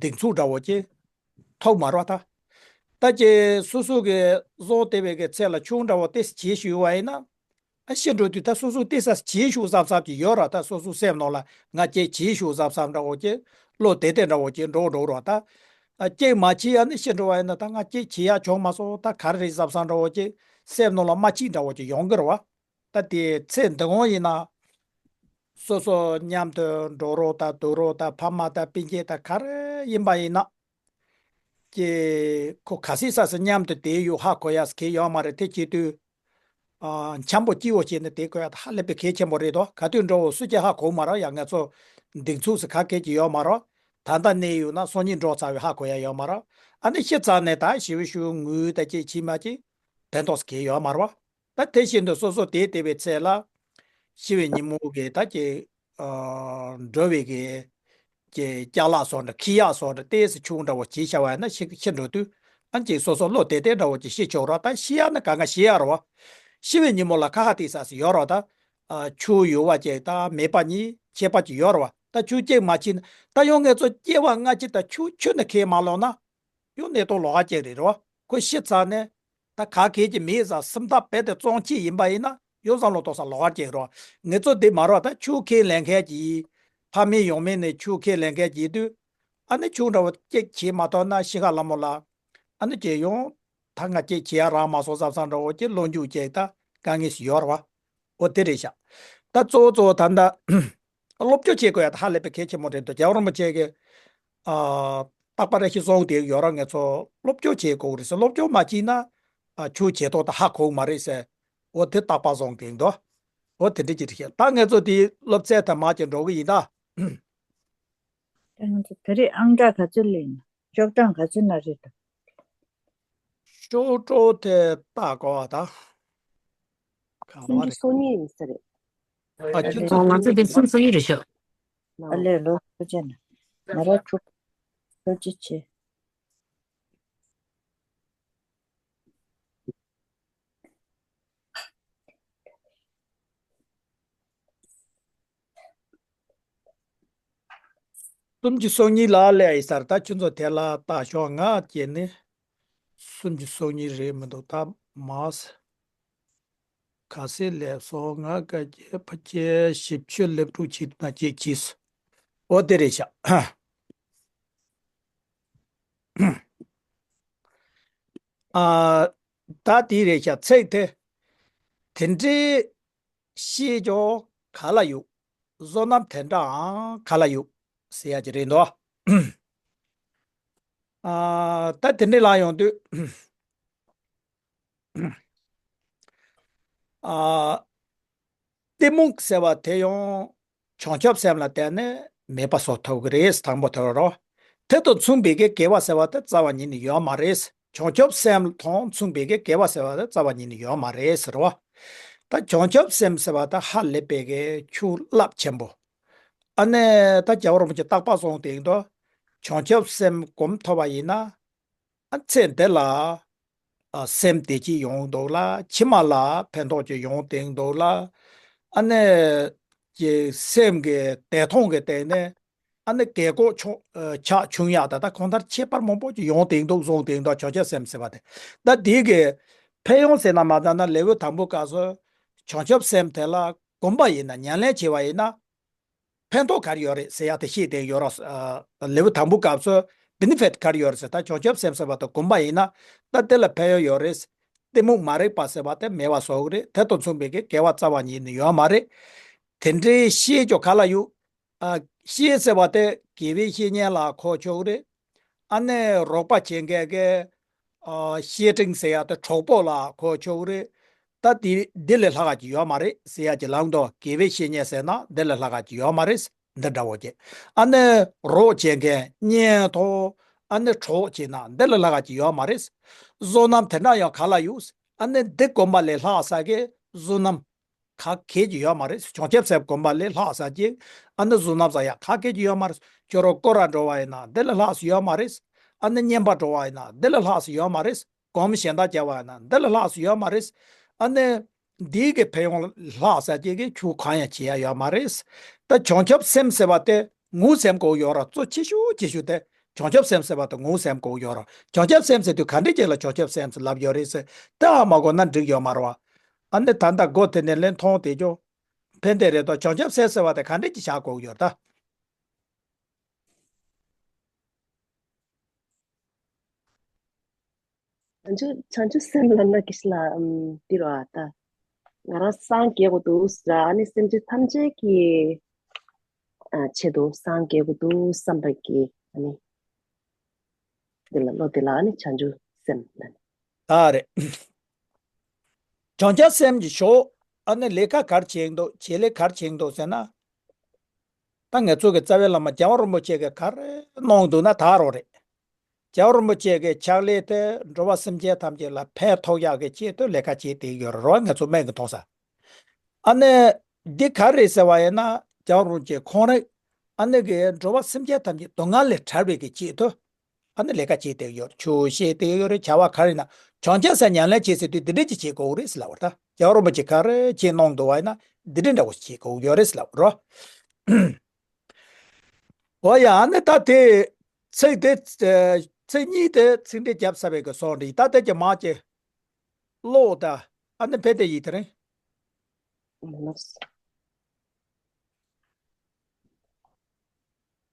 འདེགས་ཚུགས་འདྲ་བོ་ཅིག་ཐོག་མ་རོ་ད། ད་ཅི་སོ་སོ་གི་བཟོ་བདེ་བའི་གི་ཚེ་ལ་ཆུང་འདྲ་བོ་ཏེ་བྱེད་ཞུས་པ་ཡིན་ན། ཨ། ཤི་འགྲོ་དུས་ད་སོ་སོ་ཏེ་ས་བྱེད་ཞུ་བསམ་བསམ་གྱི་ཡོད་ར། ད་སོ་སོ་སེམས་ནང་ལ་ང་ཅིག་བྱེད་ཞུ་བསམ་བསམ་འདྲ་བོ་ཅིག་བློ་བདེ་བདེ་འདྲ་བོ་ཅིག་འགྲོ་འགྲོ་རོགས་ད། ཨ། ཅིག་མ་བྱེད་ཡ་ནི་ཤི་འགྲོ་བ་ཡིན་ན། ད་ང་ཅིག་བྱེད་ཡ་བྱུང་མ་སོང་། ད་ག་རེ་རེད་བསམ་བསམ་འདྲ་བོ་ཅིག་སེམས་ནང་ལ་མ་སྐྱིད་འདྲ་བོ་ཅིག་ཡོང་གི་རེད་བ། ད་དེ་ཚེ་འདི་གོང་ཡིན་ན། སོ་སོ་མཉམ་དུ་འགྲོགས་རོགས་དང་སྡོད་རོགས་དང་ཕ་མ་དང་སྤུན་མཆེད་དང་ག་རེ་ཡིན་པ་ཡིན་ན། ཀྱེ། ཁོ་ག་སྲིད་ས་སུ་མཉམ་དུ་བསྡད་ཡོད་ཧ་གོ་ཡ་ཟེར་གྱི་ཡོད་མ་རེད། དེ་བྱེད་དུས། ཨ། འཆམ་པོ་སྐྱིད་པོ་བྱས་ནས་དེ་དགོས་ཡ་ད་ཧ་ལས་པའི་གལ་ཆེན་པོ་རེད་དོ། ག་དུས་འགྲོ་འོ་སུ་གཅིག་ཧ་གོ་མ་ར། ཡ་ང་ཚོ་འདེགས་ཚུགས་སུ་ག་གལ་གྱི་ཡོད་མ་ར། ད་ལྟ་གནས་ཡོད་ན་སང་ཉིན་འགྲོ་ཚར་བའི་ཧ་གོ་ཡ་ཡོད་མ་ར། ཨ་ནི་ཤི་ཚར་ནས་ད་ཞི་བའི་ཤུགས་ངུས་ད་ཅིག་ཕྱི་མ་ཅིག་ཕན་ཐོགས་སུ་གལ་ཡོད་མ་ར་བ། ད་དེ་བཞིན་དུ་སོ་སོ་དེ་དེ་བའི་ཚེ་ལ་ཤི་བའི་ཉིན་མོ་གི་ད་ཅིག་ཨ། འགྲོ་བའི་གི་ཀྱི་ཅ་ལག་སོགས་འདྲ་ཁྱི་གཡག་སོགས་འདྲ་ཏོག་ཙམ་ཆུང་འདྲ་བོ་ཅིག་བྱ་བ་ཡིན་ན་ཤི་ཤི་འགྲོ་དུས་ཨ་ཅིག་སོ་སོ་བློ་གཏད་གཏད་འདྲ་བོ་ཅིག་ཤི་ཆོག་ར། ད་ཤི་ཡ་ནི་ག་ང་ཤི་ཡ་ར་བ། ཤི་བའི་ཉིན་མོ་ལ་ཁ་ཁ་ཏིག་ས་སི་ཡོད་ར་བ། ད་ཨ་ཆུ་ཡོད་བ་ཅིག་ད་མེད་པ་གཉིས་ཁྱད་པར་ཅིག་ཡོད་ར་བ། ད་ཆུ་ཅིག་མ་ཁྱི་ན་ད་ཡང་ངེད་ཚོ་སྐྱེ་བ་སྔ་ཕྱི་ད་ཆུ་ཆུ་ནི་ཁས་མ་ལོག་ན། ཡང་གནས་སྟངས་ལོགས་ཀ་ཅིག་རེད་རོ། ཁོ་ཤི་ཚར་ནས་ད་ག་གེ་ཅིག་མེད་ས་སེམས་ཐག་རྦད་དེ་བཙོང་ཅིག་ཡིན་པ་ཡིན་ན་ཡང་བསམ་བློ་གཏོང་ས་ལོགས་ཀ་ཅིག་རོ། ངེད་ཚོ་འདི་མ་རོ་ད་ཆུ་ཁས་ལེན་མཁན་གྱི་ཕ་མེས་ཡང་མེས་ནས་ཆུ་ཁས་ལེན་མཁན་གྱི་དུས་ཨ་ནི་ཆུ་འདྲ་བོ་ཅིག་བྱེད་མ་ཐུབ་ན་ཤི་ཁ་ལ་མོ་ལ་ཨ་ནི་ཅིག་ཡང་ད་ང་ཅིག་བྱེད་ཡ་རག་མ་སོང་བསམ་བསམ་འདྲ་བོ་ཅིག་བློ་འཇུག་ཅིག་ད་དཀའ་ངལ་ཞིག་ཡོད་རེད་བ། འོ་དེ་རེད་ཤག་ད་གཙོ་བོ་གཙོ་བོ་ད་ལྟ། སློབ་སྦྱོང་བྱེད་དགོས་ཡ་ད་ཧ་ལས་པའི་གལ་ཆེན་པོ་རེད་འདུག་རྒྱལ་བ་རིན་པོ་ཆེ་གི་ཨ། རྟག་པར་ཤི་སོང་དེ་ཡོད་ར། ངེད་ཚོ་སློབ་སྦྱོང་བྱེད་དགོས་རེད་ཟེར། སློབ་སྦྱོང་མ་བྱས་ན་ཨ། ཆུ་བྱེད་ཐོག་ད་ཧ་གོ་མ་རེད་ཟེར། འོ་དེ་རྟག་པར་སོང་དེ་འདུག་འོ་དེ་འདྲ་ཅིག་རེད་ཤག་ད་ངེད་ཚོ་དེ་སློབ་ཚན་དང་མ་ཅིག་འགྲོ་གི་ཡིན་ད། ད་ང་ཚོ་ད་རེས་ཨང་གྲངས་ག་ཚོད་ལེན་ན། ཤོག་གྲངས་ག་ཚོད་ན་རེད་ད། ཤོག་གྲངས་དེ་ལྟ་དགོས་པ་ད། ག་སུམ་བ་ཅུ་རེད། སོ་གཉིས་ཡིན་ས་རེད། ཨ་ཁྱོད་ཨ་ཚོ་ལེ། ང་ཚོ་དེ་སུམ་སོ་གཉིས་རེད་ཤག་ཨ་ལེ་ལོ་ཁོ་ཅན་ན་ར་ཁྲུག་ཁོ་ཅི་ཆེ། སུམ་ཅུ་སོ་གཉིས་ལ་སླེབས་ཡིན་ས་རེད། ད་ཁྱོད་ཚོ་དེ་ལ་ལྟ་ཤོག་ང་སྐྱེས་ནི་སུམ་ཅུ་སོ་གཉིས་རེད་མི་འདུག་ད་མ་ས། ག་ཚོད་སླེབས་སོང་། ང་སྐད་ཆ་ཕལ་ཆེར་བཞི་བཅུ་སླེབས་འགྲོ་བྱེད་ན་ཅིག་བྱས་སོང་། འོ་དེ་རེད་ཤག་ཨ། ད་དེ་རེད་ཤག་ཚིག་དེ། དེ་འདྲའི་ཤེས་ཀྱང་ག་ལ་ཡོད། བསོད་ནམས་དེ་འདྲའང་ག་ལ་ཡོད་ཟེར་ཡ་ཅིག་རེད་འདུག་ཨ། ད་དེ་འདྲའི་ལ་ཡོང་དུས། ཨ། གཏི་མུག་ཟེར་བ་དེ་ཡང་བྱང་ཆུབ་སེམས་ལ་བརྟེན་ནས་མེད་པ་བཟོ་ཐུབ་ཀྱི་རེད། དང་པོ་དེ་རོ། དེ་དང་མཚུངས་པའི་གི་དགེ་བ་ཟེར་བ་དེ་རྩ་བ་ཉིད་ནས་ཡོད་མ་རེད། བྱང་ཆུབ་སེམས་དང་མཚུངས་པའི་གི་དགེ་བ་ཟེར་བ་དེ་རྩ་བ་ཉིད་ནས་ཡོད་མ་རེད་ཟེར་བ། ད་བྱང་ཆུབ་སེམས་ཟེར་བ་དེ་ཧ་ལས་པའི་གི་ཆུ་རླབས་ཆེན་པོ། ཨ་ནི་ད་རྒྱལ་བ་རིན་པོ་ཆེ་རྟག་པར་གསུངས་དེ་འདུག་བྱང་ཆུབ་སེམས་སྒོམ་ཐུབ་པ་ཡིན་ན། ཨ། ཚེ་འདི་ལ་ཨ། སེམས་བདེ་སྐྱིད་ཡོང་འདུག་ལ་ཕྱི་མ་ལ་ཕན་ཐོགས་ཅིག་ཡོང་བསྡད་འདུག་ལ། ཨ་ནི་ཀྱི་སེམས་ཀྱི་བདེ་ཐང་གི་སྟེང་ནས་ཨ་ནི་རྒས་འཁོགས་ཆུང་ཨ། ཆག་ཆུང་ཡག་ད་ལྟ་གང་ལྟར་ཁྱད་པར་མང་པོ་ཅིག་ཡོང་བསྡད་འདུག་བཟུང་བསྡད་འདུག་བྱང་ཆུབ་སེམས་ཟེར་བ་དེ། ད་དེའི་གི་ཕན་ཡོན་ཟེར་ན་མ་ད་ན་ལེའུ་དང་པོ་སྐབས་སུ་བྱང་ཆུབ་སེམས་དེ་ལ་གོམས་པ་ཡིན་ན་ཉམས་ལེན་བྱས་པ་ཡིན་ན། ཕན་ཐོགས་ག་རེ་ཡོད་རེད་ཟེར་ཡ་དེ་ཤེས་བསྡད་ཡོད་ར། ཨ། ལེའུ་དང་པོའི་སྐབས་སུ་བེ་ནི་ཕིཊ་ག་རེ་ཡོད་རེད་ཟེར། ད་བྱང་ཆུབ་སེམས་ཟེར་བ་དང་སྒོམ་པ་ཡིན་ན་ད་དེ་ལ་ཕན་ཡོན་ཡོད་རེད། གཏི་མུག་མ་རིག་པ་ཟེར་བ་དེ་མེད་པ་བཟོ་གི་རེད། དེ་དང་མཚུངས་པའི་གི་དགེ་བ་རྩ་བ་ཉིད་ནས་ཡོད་མ་རེད། དེ་འདྲའི་བཤེས་ཀྱང་ག་ལ་ཡོད། ཨ། བཤེས་ཟེར་བ་དེ་དགེ་བའི་བཤེས་གཉེན་ལ་གོ་ཆོག་གི་རེད། ཨ་ནི་རོགས་པ་བྱེད་མཁན་གྱི་ཨ། བཤེས་སྤྲིང་ཟེར་ཡ་དེ་གྲོགས་པོ་ལ་གོ་ཆོག་གི་རེད། ད་དེ་འདི་ལས་ལྷག་ག་ཅིག་ཡོད་མ་རེད་ཟེར་ཡ་ཅིག་ལངས་འདུག་དགེ་བའི་བཤེས་གཉེན་ཟེར་ན་འདི་ལས་ལྷག་ག་ཅིག་ཡོད་མ་རེད། འདི་འདྲ་བོ་ཅིག་ཨ་ནི་རོགས་བྱེད་མཁན་གཉེན་དང་ཨ་ནི་གྲོགས་བྱེད་ན་འདི་ལས་ལྷག་ག་ཅིག་ཡོད་མ་རེད། བསོད་ནམས་དེ་འདྲ་ཡང་ག་ལ་ཡོད། ཨ་ནི་འདི་སྒོམ་པ་ལས་ལྷག་ས་གི་བསོད་ནམས་ག་གེ་ཅིག་ཡོད་མ་རེད། བྱང་ཆུབ་སེམས་སྒོམ་པ་ལས་ལྷག་ས་ཅིག་ཨ་ནི་བསོད་ནམས་ས་ཡ་ག་གེ་ཅིག་ཡོད་མ་རེད། ཁྱོད་རང་སྐོར་ར་འགྲོ་བ་ཡིན་ན་འདི་ལས་ལྷག་ས་ཡོད་མ་རེད། ཨ་ནི་བསྙེན་པ་འགྲོ་བ་ཡིན་ན་འདི་ལས་ལྷག་ས་ཡོད་མ་རེད། སྒོམ་གཞན་དག་བྱ་བ་ཡིན་ན་འདི་ལས་ལྷག་ས་ཡོད་མ་རེད། ཨ་ནི་འདི་གི་ཕན་ཡོན་ལྷག་ས་ཅིག་གི་ཆུ་གང་ཡང་བྱེད་ཡ་ཡོད་མ་རེད། ད་བྱང་ཆུབ་སེམས་ཟེར་བ་དེ་ངོ་སེམས་གོ་ཡོད་ར། གཙོ་ཆེ་ཤོས་ཆེ་ཤོས་དེ་བྱང་ཆུབ་སེམས་ཟེར་བ་དེ་ངོ་སེམས་གོ་ཡོད་ར། བྱང་ཆུབ་སེམས་ཟེར་དུས་ག་འདྲ་ཅིག་ལ་བྱང་ཆུབ་སེམས་ཟེར་ལབ་ཡོད་རེད་ཟེར་དེ་ཧ་མ་གོ་ན་འགྲིག་ཡོད་མ་རེད་བ། ཨ་ནི་ད་ལྟ་སྒོ་དེ་ནས་ལེན་མཐོང་དེ་ཅོ། ཕན་བདེ་རེད་དོ། བྱང་ཆུབ་སེམས་ཟེར་བ་དེ་ག་འདྲ་ཅིག་བཞག་དགོས་ཡོད་ད། བྱང་ཆུབ་བྱང་ཆུབ་སེམས་ལབ་ན་ཀི་ཤི་ལ་ཨམ་འདི་རོ་ཨ་ད། ང་རང་སངས་རྒྱས་དགོས་འདུག་ཟེར་ཨ་ནི་སེམས་ཅན་ཐམས་ཅད་ཀྱི་ཨ་ཆེད་དུ་སངས་རྒྱས་དགོས་འདུག་བསམ་པ་གི་ཨ་ནི། འདི་ལ་བློ་དེ་ལ་ཨ་ནི་བྱང་ཆུབ་སེམས་ལབ་ནས། ཨ་རེད། བྱང་ཆུབ་སེམས་ཀྱི་ཞོག་ཨ་ནི་ལས་ཀ་ག་རེ་བྱེད་འདུག་བྱེད་ལས་ག་རེ་བྱེད་འདུག་ཟེར་ན། ད་ང་ཚོ་གི་རྩ་བའི་བླ་མ་རྒྱལ་བ་རིན་པོ་ཆེ་གིས་ག་རེ་གནང་འདུག་ན་ད་རོགས་རེད། རྒྱལ་བ་རིན་པོ་ཆེ་གི་ཕྱག་ལས་དེ་འགྲོ་བ་སེམས་ཅན་ཐམས་ཅད་ལ་ཕན་ཐོགས་ཡག་གི་ཆེད་དུ་ལས་ཀ་བྱེད་བསྡད་ཡོད་རེད་རོ། ང་ཚོ་སྨན་གྱི་ཐོག་ས། ཨ་ནི་འདི་ག་རེད་ཟེར་བ་ཡིན་ན། རྒྱལ་བ་རིན་པོ་ཆེ་ཁོང་རང་ཨ་ནི་གི་འགྲོ་བ་སེམས་ཅན་ཐམས་ཅད་སྡུག་བསྔལ་ལས་ཐར་བའི་གི་ཆེད་དུ་ཨ་ནི་ལས་ཀ་བྱེད་བསྡད་ཡོད། ཆོས་བཤད་བསྡད་ཡོད་རེད། བྱ་བ་ག་རེ་ན་བྱང་ཆུབ་སེམས་ཉམས་ལེན་བྱེད་ཟེར་དུས་འདི་འདྲ་ཅིག་བྱེད་དགོས་རེད་ཟེར་ལབ་པ་རེད། ད་རྒྱལ་བ་རིན་པོ་ཆེ་ག་རེ་བྱེད་གནང་འདུག་བ་ཡིན་ན་འདི་འདྲ་འདྲ་བོ་ཞིག་བྱེད་དགོས་ཡོད་རེད་ཟེར་ལབ་པ་རེད། འོ་ཡ། ཨ་ནི་ད་དེ་ཚིག་དེ་ཚིག་གཉིས་དེ་ཚིག་འགྲེལ་བརྒྱབ་ཚར་བའི་གི་སོང་རེད། ད་དེ་གི་མ་ཅི་ཀློག་ད། ཨ་ནི་ཕེ་དེ་ཡིན་དེ་རིང་།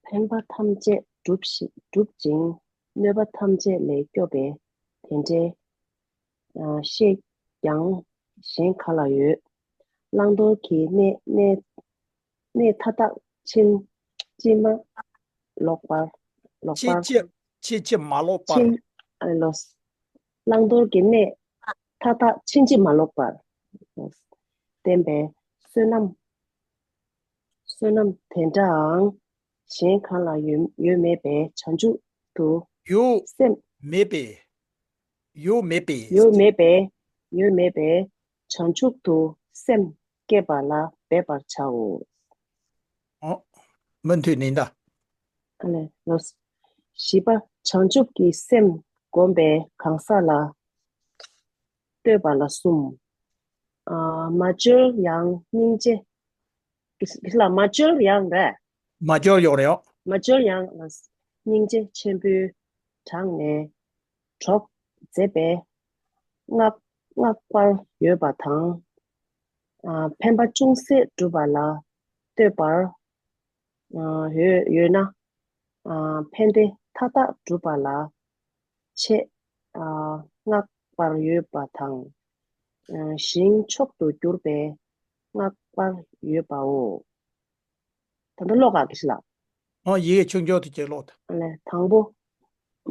ཕན་པ་ཐམས་ཅད་སྒྲུབ་ཞིང་སྒྲུབ་ཅིང་གནོད་པ་ཐམས་ཅད་ལས་སྐྱོབ་པའི་དེ་འདྲའི་ཨ་བཤད་ཀྱང་གཞན་ག་ལ་ཡོད། བླང་དོར་གྱི་གནས་གནས་གནས་མཐའ་དག་ཕྱིན་ཅི་མ་ལོག་པར་ལོག་ཕྱིན་པར་ཅི་ཕྱིན་ཅི་མ་ལོག་པར། ཕྱིན་ཨ་ལོ། བླང་དོར་གྱི་གནས་མཐའ་དག་ཕྱིན་ཅི་མ་ལོག་པར་བསྟན་པའི་བསོད་ནམས། བསོད་ནམས་དེ་འདྲའང་གཞན་གང་ལ་ཡོད་ཡོད་མེད་པའི་བྱང་ཆུབ་ཏུ་ཡོད་སེམས་མེད་པས། ཡོད་མེད་པས། ཡོད་མེད་པས། ཡོད་མེད་པས་བྱང་ཆུབ་ཏུ་སེམས་བསྐྱེད་པ་ལ་འབད་པར་བྱའོ། ཨོ། མུ་མཐུད་ནི་ད། ཨ་ལས་ལོ། བཞི་པ། བྱང་ཆུབ་ཀྱི་སེམས་བསྒོམ་པའི་གང་ཟག་ལ་བསྟོད་པ་ལ་གསུམ། ཨ་མ་བཅོལ་ཡང་སྙིང་རྗེ། ལ་མ་བཅོལ་ཡང་རེད། མ་བཅོལ་ཡོང་རེད། མ་བཅོལ་ཡང་ལ་སྙིང་རྗེ་ཆེན་པོའི་གྲངས་ནས་གྲོགས་མཛད་པས་བསྔགས་བསྔགས་པར་ཡོད་པ་དང་། ཨ་ཕན་པ་ཅུང་ཟད་བསྒྲུབ་པ་ལ་བསྟོད་པར་ཨ་ཡོད་ཡོད་ན། ཨ་ཕན་བདེ་མཐའ་དག་བསྒྲུབ་པ་ལ་ཆེས་ཨ་བསྔགས་པར་ཡོད་པ་དང་། ཨ་ཞིང་མཆོག་ཏུ་གྱུར་པས་བསྔགས་པར་ཡོད་པའོ། ད་ལྟ་ཀློག་ག་གི་ཤི་ལ། ཨོ་ཡིག་ཆུང་ཆུང་དེ་ཅིག་ཀློག་ད། ཨ་ལས་དང་པོ།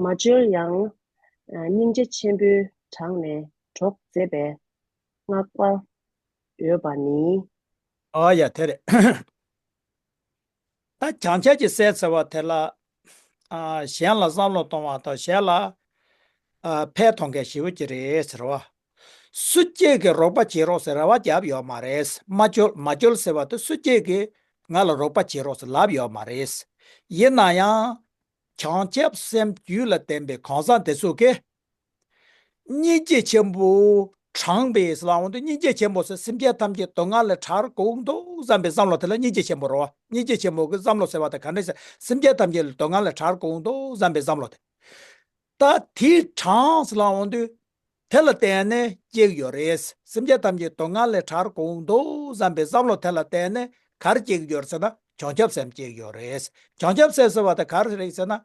མ་བཅོལ་ཡང་སྙིང་རྗེ་ཆེན་པོའི་གྲངས་ནས་གྲོགས་མཛད་པས་བསྔགས་པར་ཡོད་པ་ནི། ཨ་ཡ་དེ་རེད། ད་བྱང་ཆུབ་ཀྱི་སེམས་ཟེར་བ་དེ་ལ། ཨ་གཞན་ལ་བསམ་བློ་གཏོང་བ་དང་གཞན་ལ་ཨ་ཕན་ཐོགས་མཁན་ཞེ་པོ་ཅིག་རེད་ཟེར་བ། སུ་གཅིག་གིས་རོགས་པ་བྱེད་རོགས་ཟེར་རེ་བ་བརྒྱབ་ཡོད་མ་རེད། མ་བཅོལ་མ་བཅོལ་ཟེར་བ་དེ་སུ་གཅིག་གིས་ང་ལ་རོགས་པ་བྱེད་རོགས་ཟེར་ལབ་ཡོད་མ་རེད། ཡིན་ན་ཡང་། བྱང་ཆུབ་སེམས་རྒྱུད་ལ་ལྡན་པའི་གང་ཟག་དེ་ཚོ་གིས། སྙིང་རྗེ་ཆེན་པོ་དྲངས་པའི་ཟེར་ལབ་འོང་དུས་སྙིང་རྗེ་ཆེན་པོ་ཟེར་སེམས་ཅན་ཐམས་ཅད་སྡུག་བསྔལ་ལས་ཐར་དགོས་འདུག་བསམ་པའི་བསམ་བློ་དེ་ལ་སྙིང་རྗེ་ཆེན་པོ་རེད་བ། སྙིང་རྗེ་ཆེན་པོ་གི་བསམ་བློ་ཟེར་བ་དེ་ག་འདྲ་ཟེར་སེམས་ཅན་ཐམས་ཅད་ལ་སྡུག་བསྔལ་ལས་ཐར་དགོས་འདུག་བསམ་པའི་བསམ་བློ་དེ། ད་དེ་དྲངས་ཟེར་ལབ་འོང་དུས། དེ་ལ་བརྟེན་ནས་སྐྱེ་གི་ཡོད་རེད། སེམས་ཅན་ཐམས་ཅད་སྡུག་བསྔལ་ལས་ཐར་དགོས་འདུག་བསམ་པའི་བསམ་བློ་དེ་ལ་བརྟེན་ནས་ག་རེ་སྐྱེ་གི་ཡོད་རེད་ཟེར་ན་བྱང་ཆུབ་སེམས་སྐྱེ་གི་ཡོད་རེད། བྱང་ཆུབ་སེམས་ཟེར་བ་དེ་ག་རེ་རེད་ཟེར་ན།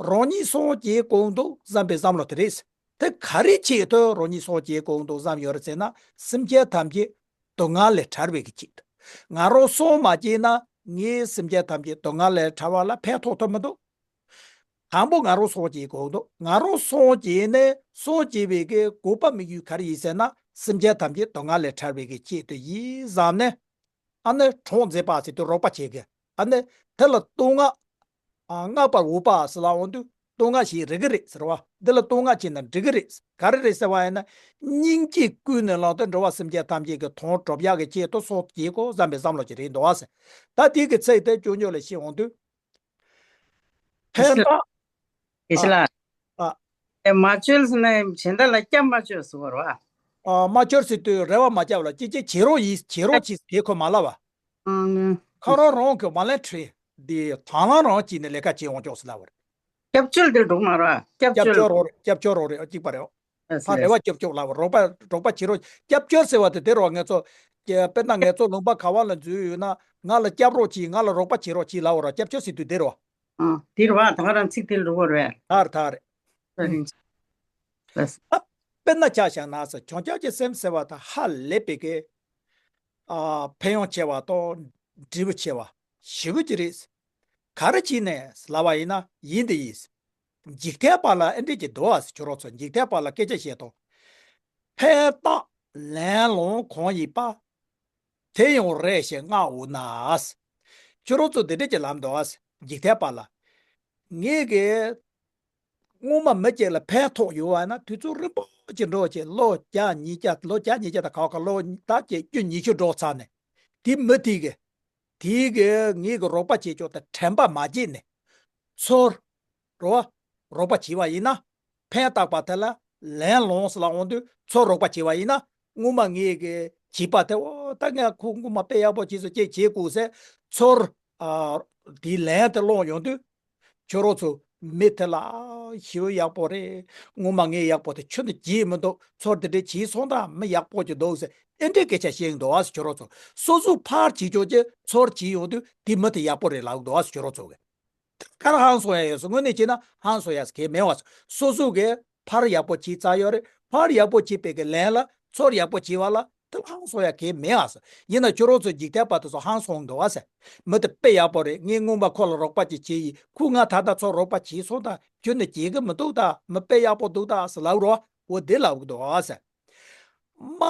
རང་ཉིད་སངས་རྒྱས་དགོས་འདུག་བསམ་པའི་བསམ་བློ་དེ་རེད། དེ་ག་རེ་ཆེད་དུ་རང་ཉིད་སངས་རྒྱས་དགོས་འདུག་བསམ་ཡོད་རེད་ཟེར་ན་སེམས་ཅན་ཐམས་ཅད་སྡུག་བསྔལ་ལས་ཐར་བའི་གི་ཆེད་དུ། ང་རང་སངས་མ་རྒྱས་ན་ངས་སེམས་ཅན་ཐམས་ཅད་སྡུག་བསྔལ་ལས་ཐར་བ་ལ་ཕན་ཐོགས་ཐུབ་མི་འདུག་དང་པོ་ང་རང་སངས་རྒྱས་དགོས་འདུག་ང་རང་སངས་རྒྱས་ནས་སངས་རྒྱས་པའི་གི་དགོས་པ་དམིགས་ཡུལ་ག་རེ་ཡིན་ཟེར་ན་སེམས་ཅན་ཐམས་ཅད་སྡུག་བསྔལ་ལས་ཐར་བའི་གི་ཆེད་དུ་ཡིན་བསམ་ནས། ཨ་ནི་གྲོགས་མཛད་པ་ཟེར་དུས་རོགས་པ་བྱེད་གི། ཨ་ནི་དེ་ལ་བསྟོད་བསྔགས། ཨ་བསྔགས་པར་འོས་པ་ཟེར་ལབ་འོང་དུས་བསྟོད་བསྔགས་ཤིག་རིགས་ཀྱི་རེད་ཟེར་བ། འདི་ལ་བསྟོད་བསྔགས་བྱས་ན་འགྲིག་གི་རེད། ག་རེ་རེད་ཟེར་བ་ཡིན་ན། སྙིང་རྗེ་ཀུན་ནས་བསླངས་ཏེ་འགྲོ་བ་སེམས་ཅན་ཐམས་ཅད་ཀྱི་དོན་སྒྲུབ་ཡག་གི་ཆེད་དུ་སངས་རྒྱས་དགོས་བསམ་པའི་བསམ་བློ་ཅིག་རེད་འདུག་བ་ཟེར། ད་དེ་གི་ཚིག་དེ་ཅུང་ཉུང་ལ་བཤད་འོང་དུས། ཕན་ཐོགས། དགེ་བཤེས་ལགས། ཨ། ཨེ་མ་བཅོལ་ཟེར་ན་གཞན་དག་ལ་སྐྱབས་མ་བཅོལ་ཟེར་བ་རེད་བ། ཨ་མ་བཅོལ་ཟེར་དུས་རེ་བ་མ་བརྒྱབ་ལ་ཅི་ཅི་བྱེད་རོགས་ཡིན་བྱེད་རོགས་གྱིས་དེ་ཁོ་མ་ལབ་བ། ཨང་། ཁོ་རང་རང་གི་མ་ལན་ཁྲི་འདི་དང་བླངས་རང་གྱིས་ནས་ལས་ཀ་བྱེད་འོང་ཆོག་ཟེར་ལབ་བ་རེད། སྐྱབས་བཅོལ་དེ་འགྲོ་མ་རེད་བ། སྐྱབས་སྐྱབས་བཅོལ། བཅོལ་རོགས་རེད། སྐྱབས་བཅོལ་རོགས་རེད། གཅིག་པ་རེད། ཨ་ཕ་རེ་བ་སྐྱོབ་སྐྱོབ་ལབ་རོགས་པ་རོགས་པ་བྱེད་རོགས། སྐྱབས་བཅོལ་ཟེར་བ་དེ་དེ་རོགས་ང་ཚོ། དཔེར་ན་ང་ཚོ་ལུང་པ་ག་བ་ལ་འཛུལ་ཡོད་ན་ང་ལ་སྐྱབས་རོགས་གྱིས་ང་ལ་རོགས་པ་བྱེད་རོགས་གྱིས་ལབ་རོགས། སྐྱབས་བཅོལ་ཟེར་དུས་དེ་རོགས། ཨ་དེ་རེད་བ། ད་ག་རང་ཚིག་དེ་རུ་རེད། ཐག་རེད་ཐག་རེད། ཨ་དཔེར་ན་ཆ་བཞག་ན་ས་བྱང་ཆུབ་ཀྱི་སེམས་ཟེར་བ་ད་ཧ་ལས་པའི་གི། ཨ་ཕན་ཡོན་ཆེ་བ་དང་འབྲས་བུ་ཆེ་བ་ཞེ་པོ་ཅིག་རེད། ག་རེ་བྱས་ནས་ལབ་པ་ཡིན་ན་ཡིན་དེ་ཡིན། འཇིག་རྟེན་པ་ལ་ཨེ་འདྲས་ཀྱི་འདུག་ཨ་ཟེར། ཁྱོད་རང་ཚོ་འཇིག་རྟེན་པ་ལ་སྐད་ཆ་བཤད་དང་། ཕན་བཏགས་ ལན་ལོང་གང་ཡིན་པ། དེ་ཡང་རེ་ཞིག་བསྔགས་འོ་ན། ཁྱོད་རང་ཚོ་འདི་འདྲ་ཅིག་ལབ་འདུག་ཨ། འཇིག་རྟེན་པ་ལ། ངེད་ཀྱིས་སྔོན་མ་མི་གཅིག་ལ་ཕན་ཐོགས་ཡོད་པ་ན་དུས་ཚོད་རིང་པོ་ཅིག་འགྲོ་བྱས་ལོ་བརྒྱ་ཉིས་བརྒྱ་ལོ་བརྒྱ་ཉིས་བརྒྱ་དང་ག་ག་ལོ་ད་ཅིག་བཅུ་ཉི་ཤུ་འགྲོ་ཚར་ནས་དེ་མི་དེ་གི་དེ་གི་ངེད་ཀྱི་རོགས་པ་བྱེད་ཆོག་དང་དྲན་པ་མ་བརྗེད་ནས་ཚུར་རོ་རོགས་པ་བྱས་པ་ཡིན་ན། ཕན་བཏགས་པ་དེ་ལ་ལན་ལོངས་སུ་ལ་འོང་དུས་ཚུར་རོགས་པ་བྱས་པ་ཡིན་ན། སྔོན་མ་ངེད་ཀྱི་བྱིས་པ་དེ་འོ་ད་ངས་ཁོ་སྔོན་མ་དཔེ་ཡག་པོ་བྱས་སོ་ཅེས་བྱེད་དགོས་ཟེར་ཚུར་ཨ་དེའི་ལན་དེ་སློང་ཡོང་དུས། ཁྱོད་རང་ཚོ་མི་དེ་ལ་ཞེ་པོ་ཡག་པོ་རེད། སྔོན་མ་ངས་ཡག་པོ་དེ་ཁྱོན་ནས་བྱས་མི་འདུག་ཚུར་དེ་འདྲས་བྱས་སོང་ད་མི་ཡག་པོ་ཅིག་འདུག་ཟེར་ཨེ་འདྲས་སྐད་ཆ་བཤད་ཀྱི་འདུག་ཨ་ཟེར་ཁྱོད་རང་ཚོ་སོ་སོ་ཕར་བྱེད་ཆོག་ཅེས་ཚུར་བྱས་ཡོང་དུས་དེ་མི་དེ་ཡག་པོ་རེད་ལབ་ཀྱི་འདུག་ཨ་ཟེར་ཁྱོད་རང་ཚོ་གི། ག་རེ་ཧང་སོང་ཡ་ཡོད་སོང་། དངོས་གནས་བྱས་ན་ཧང་སོང་ཡ་གལ་མེད་བ། སོ་སོ་གིས་ཕར་ཡག་པོ་བྱས་ཚར་ཡོད་རེད། ཕར་ཡག་པོ་བྱས་པའི་གི་ལན་ལ་ཚུར་ཡག་པོ་བྱས་པ་ལ་དེ་ཧང་སོང་ཡ་གལ་མེད་ཨ་ཟེར། ཡིན་ན་ཁྱོད་རང་ཚོ་འཇིག་རྟེན་པ་དེ་ཚོ་ཧང་སོང་འདུག་ཨ་ཟེར། མི་དེ་དཔེ་ཡག་པོ་རེད། ངས་སྔོན་མ་ཁོ་ལ་རོགས་པ་ཅིག་བྱས་ཡིན། ཁོས་ང་ད་ལྟ་ཚུར་རོགས་པ་བྱས་སོང་ད་ཁྱོད་ནི་བྱེད་གི་མི་འདུག་ད་མི་དཔེ་ཡག་པོ་འདུག་ད་ཟེར་ལབ་རོགས་འོ་དེ་ལབ་གི་འདུག་ཨ་ཟེར། མ་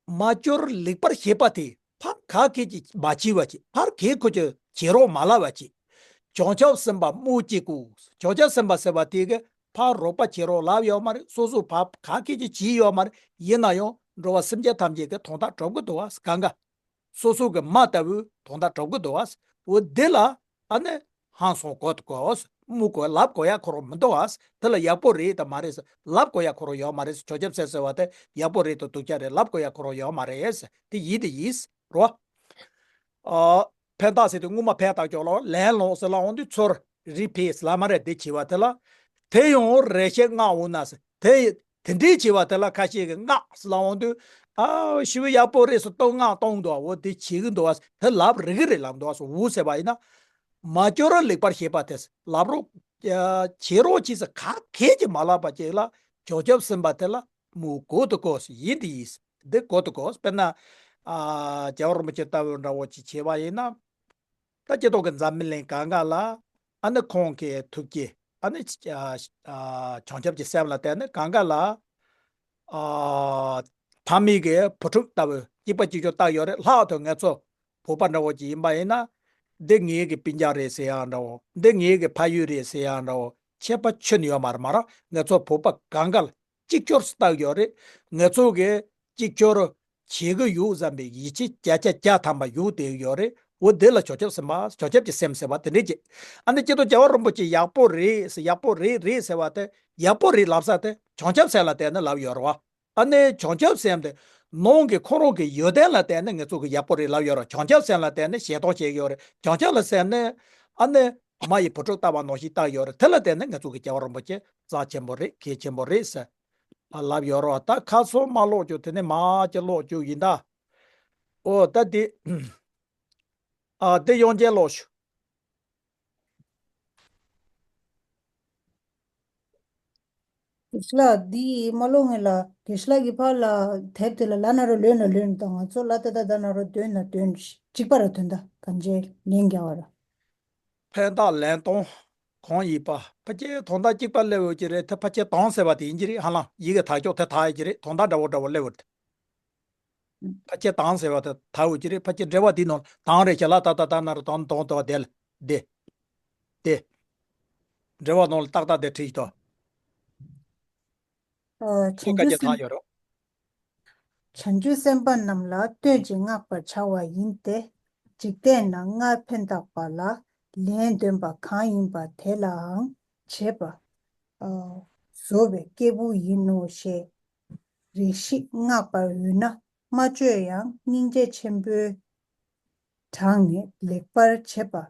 མ་སྐྱོར་ལེགས་པར་ཤེས་པ་དེ་ཕར་ག་གེ་ཅིག་མ་བྱས་པ་ཅིག་ཕར་གེ་ཁོ་ཅིག་བྱེད་རོགས་མ་ལབ་པ་ཅིག་བྱང་ཆུབ་སེམས་དཔའ་སྨོས་ཅི་དགོས། བྱང་ཆུབ་སེམས་དཔའ་ཟེར་བ་དེ་གི་ཕར་རོགས་པ་བྱེད་རོགས་ལབ་ཡོད་མ་རེད། སོ་སོ་ཕར་ག་གེ་ཅིག་བྱས་ཡོད་མ་རེད། ཡིན་ན་ཡང་འགྲོ་བ་སེམས་ཅན་ཐམས་ཅད་ཀྱི་དོན་དག་སྒྲུབ་གི་འདུག་བ་གང་ག་སོ་སོ་གི་མ་ལྟ་བུའི་དོན་དག་སྒྲུབ་གི་འདུག་བ། འོ་འདི་ལ་ཨ་ནི་ཧང་སོང་གོ་དགོས། མུ་གོ་ལབ་དགོས་ཡ་ཁོ་རང་མི་འདུག་བ། དེ་ལ་ཡག་པོ་རེད་དང་མ་རེད་ལབ་དགོས་ཡ་ཁོ་རང་ཡོད་མ་རེད། བྱང་ཆུབ་སེམས་ཟེར་བ་དེ་ཡག་པོ་རེད་དང་སྡུག་ཅག་རེད་ལབ་དགོས་ཡ་ཁོ་རང་ཡོད་མ་རེད། དེ་ཡིན་དེ་ཡིན་རོ། ཨ། ཕན་བཏགས་ཟེར་དུས་སྔོན་མ་ཕན་བཏགས་ཆོག་ལ་ལན་ལོངས་ཟེར་ལ་འོང་དུས་ཚུར་རི་ཕེས་ལ་མ་རེད་དེ་བྱས་པ་དེ་ལ། དེ་ཡང་རེ་ཞིག་བསྔགས་འོ་ན་ཟེར་དེ། དེ་འདྲའི་བྱས་པ་དེ་ལ་ཁ་ཤས་ཀྱིས་བསྔགས་ཟེར་ལ་འོང་དུས། ཨ་ཞེ་པོ་ཡག་པོ་རེད་ཟེར་གཏོང་བསྔགས་གཏོང་འདུག་འོ་དེ་བྱེད་ཀྱི་འདུག་བ་དེ་ལབ་རིག་གི་རེད་ལབ་འདུག་བ་འུ་ཟེར་བ་ཡིན་ན། མ་སྐྱོར་ར་ལེགས་པར་ཤེས་པ་དེ་ལབ་རོགས། བྱེད་རོགས་གྱིས་ཟེར་ག་གེ་ཅིག་མ་ལབ་པ་ཅིག་ལ་བྱང་ཆུབ་སེམས་དཔའ་དེ་ལ་མུ་གོ་དུ་གོ་ཡིན་དེ་ཡིན། འདི་གོ་དུ་གོ་དཔེར་ན། ཨ། རྒྱལ་བ་རིན་པོ་ཆེ་ལྟ་བུ་འདྲ་བོ་ཅིག་བྱས་པ་ཡིན་ན། ད་སྤྱི་ཚོགས་ཀྱི་འཛམ་བུ་གླིང་གང་ག་ལ་ཨ་ནི་ཁོང་གི་ཐུགས་བསྐྱེད་ཨ་ནི་ཨ་བྱང་ཆུབ་ཀྱི་སེམས་ལ་བརྟེན་ནས་གང་ག་ལ་ཨ་ཕ་མེས་ཀྱི་བུ་ཕྲུག་ལྟ་བུ་གཅིག་པ་གཅིག་གྱུར་བལྟ་ཡོད་རེད། ལྷག་ཏུ་ང་ཚོ་བོད་པ་འདྲ་བོ་ཅིག་ཡིན་པ་ཡིན་ན་འདི་ངེད་ཀྱི་སྤུན་ཀྱག་རེད་ཟེར་ཡག་འདྲ་བོ་འདི་ངེད་ཀྱི་ཕ་ཡུལ་རེད་ཟེར་ཡག་འདྲ་བོ་ཁྱད་པར་ཁྱོན་ནས་ཡོད་མ་རེད། མ་ར་ང་ཚོ་བོད་པ་གང་ག་ལ། གཅིག་གྱུར་བལྟ་གི་ཡོད་རེད། ང་ཚོ་གིས་གཅིག་གྱུར་བྱེད་ཀྱི་ཡོད་བསམ་པའི་ཡིད་ཆེས་བརྒྱ་ཆ་བརྒྱ་ཐམ་པ་ཡོད་བསྡད་ཀྱི་ཡོད་རེད། འོ་དེ་ལ་བྱང་ཆུབ་སེམས་པ་བྱང་ཆུབ་ཀྱི་སེམས་ཟེར་བ་དེ་འདྲས་ཀྱི། ཨ་ནི་སྤྱི་ཚོགས་རྒྱལ་བ་རིན་པོ་ཆེ་ཡག་པོ་རེད་ཟེར་ཡག་པོ་རེད་རེད་ཟེར་བ་དེ་ཡག་པོ་རེད་ལབ་ས་དེ་བྱང་ཆུབ་སེམས་ལ་བརྟེན་ནས་ལབ་ཡོད་རེད་བ། ཨ་ནི་བྱང་ཆུབ་སེམས་དེ་ནང་གི་ཁོ་རང་གི་ཡོན་ཏན་ལ་བརྟེན་ནས་ང་ཚོ་གི་ཡག་པོ་རེད་ལབ་ཡོད་རེད། བྱང་ཆུབ་སེམས་ལ་བརྟེན་ནས་ཞེ་སྡང་བྱེད་ཀྱི་ཡོད་རེད། བྱང་ཆུབ་ལ་བརྟེན་ནས་ཨ་ནི་མ་ཡི་བུ་ཕྲུག་ལྟ་བ་ནང་བཞིན་བལྟ་ཡོད་རེད། དེ་ལ་བརྟེན་ནས་ང་ཚོ་གི་རྒྱལ་བ་རིན་པོ་ཆེ་རྩ་ཆེན་པོ་རེད་གལ་ཆེན་པོ་རེད་ཟེར། ཨ་ལབ་ཡོད་རོགས། ད་ཁ་སང་མ་ཀློག་རྒྱུ་དེ་ནས་མ་ཅི་ཀློག་རྒྱུ་ཡིན་ད། ཨོ་ད་དེ། ཨ་དེ་ཡོང་རྗེས་ཀློག་ཞུ། དགེ་ལགས་འདི་མ་ཀློག་ངེས་ལ་དགེ་ལགས་ཀྱི་ཕར་ལ་དེབ་དེ་ལ་ལ་ན་རོ་ལོན་ན་ལོན་དང་ང་ཚོ་ལ་ད་ད་ད་ན་རོ་དོན་ན་དོན་གཅིག་པ་ར་དོན་ད་གང་ཅེ་ལན་རྒྱག་བ་ར། ཕན་བཏགས་ལན་གཏོང་། གང་ཡིན་པ། ཕལ་ཆེར་དོན་དག་གཅིག་པ་སླེབས་ཡོད་ཀྱི་རེད། དེ་ཕལ་ཆེར་དང་ཟེར་བ་དེ་ཡིན་གྱི་རེད། ཧ་ལམ་ཡི་གེ་དག་ཆོག་དེ་དག་ཡོད་ཀྱི་རེད། དོན་དག་འདྲ་བོ་འདྲ་བོ་སླེབས་ཡོད་རེད། ཕལ་ཆེར་དང་ཟེར་བ་དེ་དག་ཡོད་ཀྱི་རེད། ཕལ་ཆེར་འགྲེལ་བ་དེའི་ནང་དང་རེད་ཤག་ལ་ད་ད་ད་ན་རོ་དང་དང་དང་དེ་ལ་དེ་དེ་འགྲེལ་བ་ནང་ལ་ཏག་ཏག་དེ་བྲིས་ཤིག་དང་། ཨ། ཁྱེད་བྱང་ཆུབ་ཀ་ཅེ་སེམས། ཐང་ཡོད་རོགས། བྱང་ཆུབ་སེམས་དཔའ་རྣམས་ལ་བསྟོད་ཅིང་བསྔགས་པར་བྱ་བ་ཡིན་ཏེ། འཇིག་རྟེན་ན་སྔར་ཕན་བཏགས་པ་ལ་ལན་འདོན་པ་གང་ཡིན་པ་དེ་ལའང་བྱེད་པ། ཨ། བཟོ་བའི་སྐྱེས་བུ་ཡིན་ནོ་ཞེས་རེ་ཞིག་བསྔགས་པར་འོས་ན། མ་བརྗོད་ཡང་སྙིང་རྗེ་ཆེན་པོའི་དྲང་ནས་ལེགས་པར་བྱེད་པ།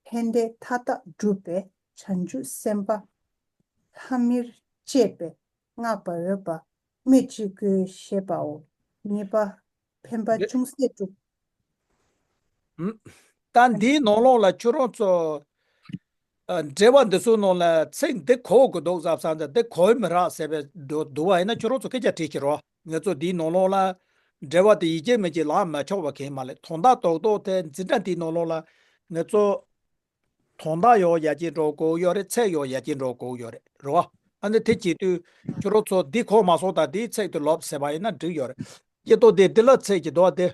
ཕན་བདེ་མཐའ་དག་སྒྲུབ་པའི་བྱང་ཆུབ་སེམས་དཔའ་ལྷ་མིར་བཅས་པས་བསྔགས་པར་འོས་པ་སྨོས་ཅི་དགོས་ཞེས་པའོ། གཉིས་པ། ཕན་པ་འདི་ཅུང་ཟད་སྒྲུབ། ཨུམ། ད་འདིའི་ནང་ལོགས་ལ་ཁྱོད་རང་ཚོ། ཨ། འགྲེལ་པ་འདི་ཚོའི་ནང་ལ་ཚིག་འདི་གོ་གི་འདུག་བསམ་བསམ་ད་འདི་གོ་མི་རག་ཟེར་བའི་འདུག་འདུག་བ་ཡིན་ན་ཁྱོད་རང་ཚོ་སྐད་ཆ་དྲིས་ཀྱི་རོགས། ང་ཚོ་འདིའི་ནང་ལོགས་ལ་འགྲེལ་པ་དེ་ཡིན་གཅིག་མིན་གཅིག་ལབ་མ་ཆོག་པ་གང་ཡང་མ་རེད། དོན་དག་རྡོག་རྡོག་དེ་འཛིན་གྲྭ་འདིའི་ནང་ལོགས་ལ་ང་ཚོ་དོན་དག་ཡང་ཡར་རྒྱས་འགྲོ་དགོས་ཡོད་རེད། ཚིག་ཡང་ཡར་རྒྱས་འགྲོ་དགོས་ཡོད་རེད། རེད་བ། ཨ་ནི་དེ་བྱེད་དུས་ཁྱོད་རང་ཚོ་འདི་གོ་མ་སོང་ད་འདིའི་ཚིག་དེ་ལོབས་ཟེར་བ་ཡིན་ན་འགྲིག་ཡོད་རེད། སྐྱེ་ལྟོ་དེ་དེ་ལ་ཚད་ཀྱི་འདུག་བ་དེ།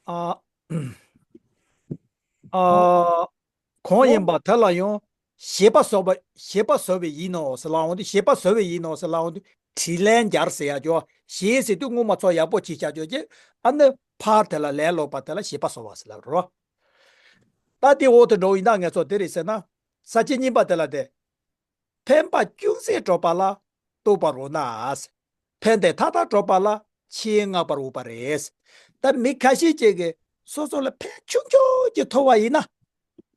ཨ། ཨ། གང་ཡིན་པ་དེ་ལ་ཡང་ཞེས་པ་བཟོ་བ་ཞེས་པ་བཟོ་བའི་ཡིན་ནོ་ཟེར་ལབ་འོང་དུས། ཞེས་པ་བཟོ་བའི་ཡིན་ནོ་ཟེར་ལབ་འོང་དུས། དྲིས་ལན་སྦྱར་ཟེར་ཡ་ཅོ། ཞེས་ཟེར་དུས་སྔོན་མ་ཚོ་ཡག་པོ་བྱས་བྱ་ཅོ་ཅེ། ཨ་ནི་ཕར་དེ་ལ་ལན་སློག་པ་དེ་ལ་ཞེས་པ་བཟོ་བ་ཟེར་ལབ་རོ། ད་དེ་འོག་ཏུ་འགྲོ་ཡིན་ན་ངས་ཚོ་དེ་རེད་ཟེར་ན། ས་བཅད་གཉིས་པ་དེ་ལ་དེ། ཕན་པ་ཅུང་ཟད་བགྲོད་པ་ལ་རྟོགས་པར་འོང་ན། ཕན་བདེ་མཐའ་དག་བགྲོད་པ་ལ་ཆེས་བསྔགས་པར་འོས་པ་རེད། ད་མི་ཁ་ཤས་ཅིག་གིས་སོ་སོ་ལ་ཕན་ཆུང་ཆུང་ཅིག་ཐོབ་པ་ཡིན་ན།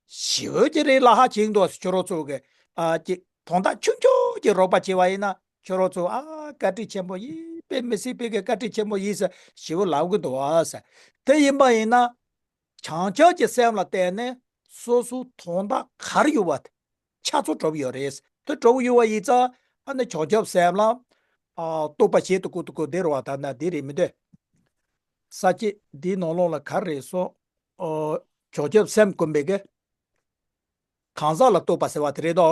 ཞེ་པོ་ཅིག་རེད་ལ་ཧ་ཅིག་འདུག་ཟེར། ཁྱོད་རང་ཚོ་གི་ཨ་ཅིག་དོན་དག་ཆུང་ཆུང་ཅིག་རོགས་པ་བྱས་པ་ཡིན་ན། ཁྱོད་རང་ཚོ་ཨ་བཀའ་དྲིན་ཆེན་པོ་ཡིན། དཔེ་མི་སྲིད་པའི་གི་བཀའ་དྲིན་ཆེན་པོ་ཡིན་ཟེར་ཞེ་པོ་ལབ་གི་འདུག་ཨ་ཟེར། དེ་ཡིན་པ་ཡིན་ན། བྱང་ཆུབ་ཀྱི་སེམས་ལ་བརྟེན་ནས་སོ་སོའི་དོན་དག་ག་རེ་ཡོད་པ་དེ་ཆ་ཚང་གྲུབ་ཡོད་རེད། དེ་གྲུབ་ཡོད་པ་ཡིན་ཙང་། ཨ་ནི་བྱང་ཆུབ་སེམས་ལ་ཨ་རྟོགས་པ་བྱེད་དུ་དགོས་དུ་དགོས་དེ་རེད་བ། ད་ན་དེ་རེད་མི་འདོད། ས་བཅད་འདིའི་ནང་ལོགས་ལ་ག་རེ་རེད་སོང་། ཨོ། བྱང་ཆུབ་སེམས་བསྒོམས་པའི་གི་གང་ཟག་ལ་ལྟོས་པ་ཟེར་བ་དེ་རེད་དོ།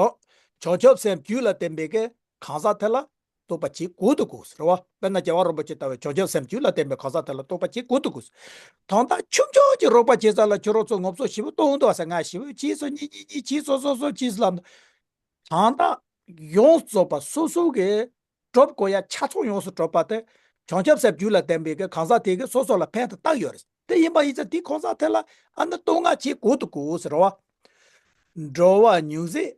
བྱང་ཆུབ་སེམས་རྒྱུད་ལ་བརྟེན་པའི་གི་གང་ཟག་དེ་ལ་ལྟོས་པ་བྱེད་དགོས་དུ་དགོས་ཟེར་བ། དཔེར་ན་རྒྱལ་བ་རིན་པོ་ཆེ་ལྟ་བུའི་བྱང་ཆུབ་སེམས་རྒྱུད་ལ་བརྟེན་པའི་གང་ཟག་དེ་ལ་ལྟོས་པ་བྱེད་དགོས་དུ་དགོས། དོན་དག་ཆུང་ཆུང་ཅིག་རོགས་པ་བྱེད་ས་ལ་ཁྱོད་རང་ཚོ་ངོ་ཚ་ཞེ་པོ་གཏོང་འདུག་ཟེར། ང་ཞེ་པོ་བྱས་སོང་། གཉིས་གཉིས་གཉིས་བྱས་སོང་། སོ་སོ་བྱས་སོང་ལབ་འདུག། དོན་དག་ཡོངས་རྫོགས་པ་སོ་སོ་གི་སྒྲུབ་དགོས་ཡ་ཆ་ཚང་ཡོངས་སུ་གྲུབ་པ་དེ་བྱང་ཆུབ་སེམས་རྒྱུད་ལ་ལྡན་པའི་གི་གང་ཟག་དེ་གི་སོ་སོ་ལ་ཕན་དུ་བཏགས་ཡོད་རེད། དེ་ཡིན་པ་ཡིན་ཙང་དེ་གང་ཟག་དེ་ལ་ཨ་ནི་བསྟོད་བསྔགས་བྱེད་དགོས་དུ་དགོས་ཟེར་བ། འགྲོ་བ་ཉུང་ཟད་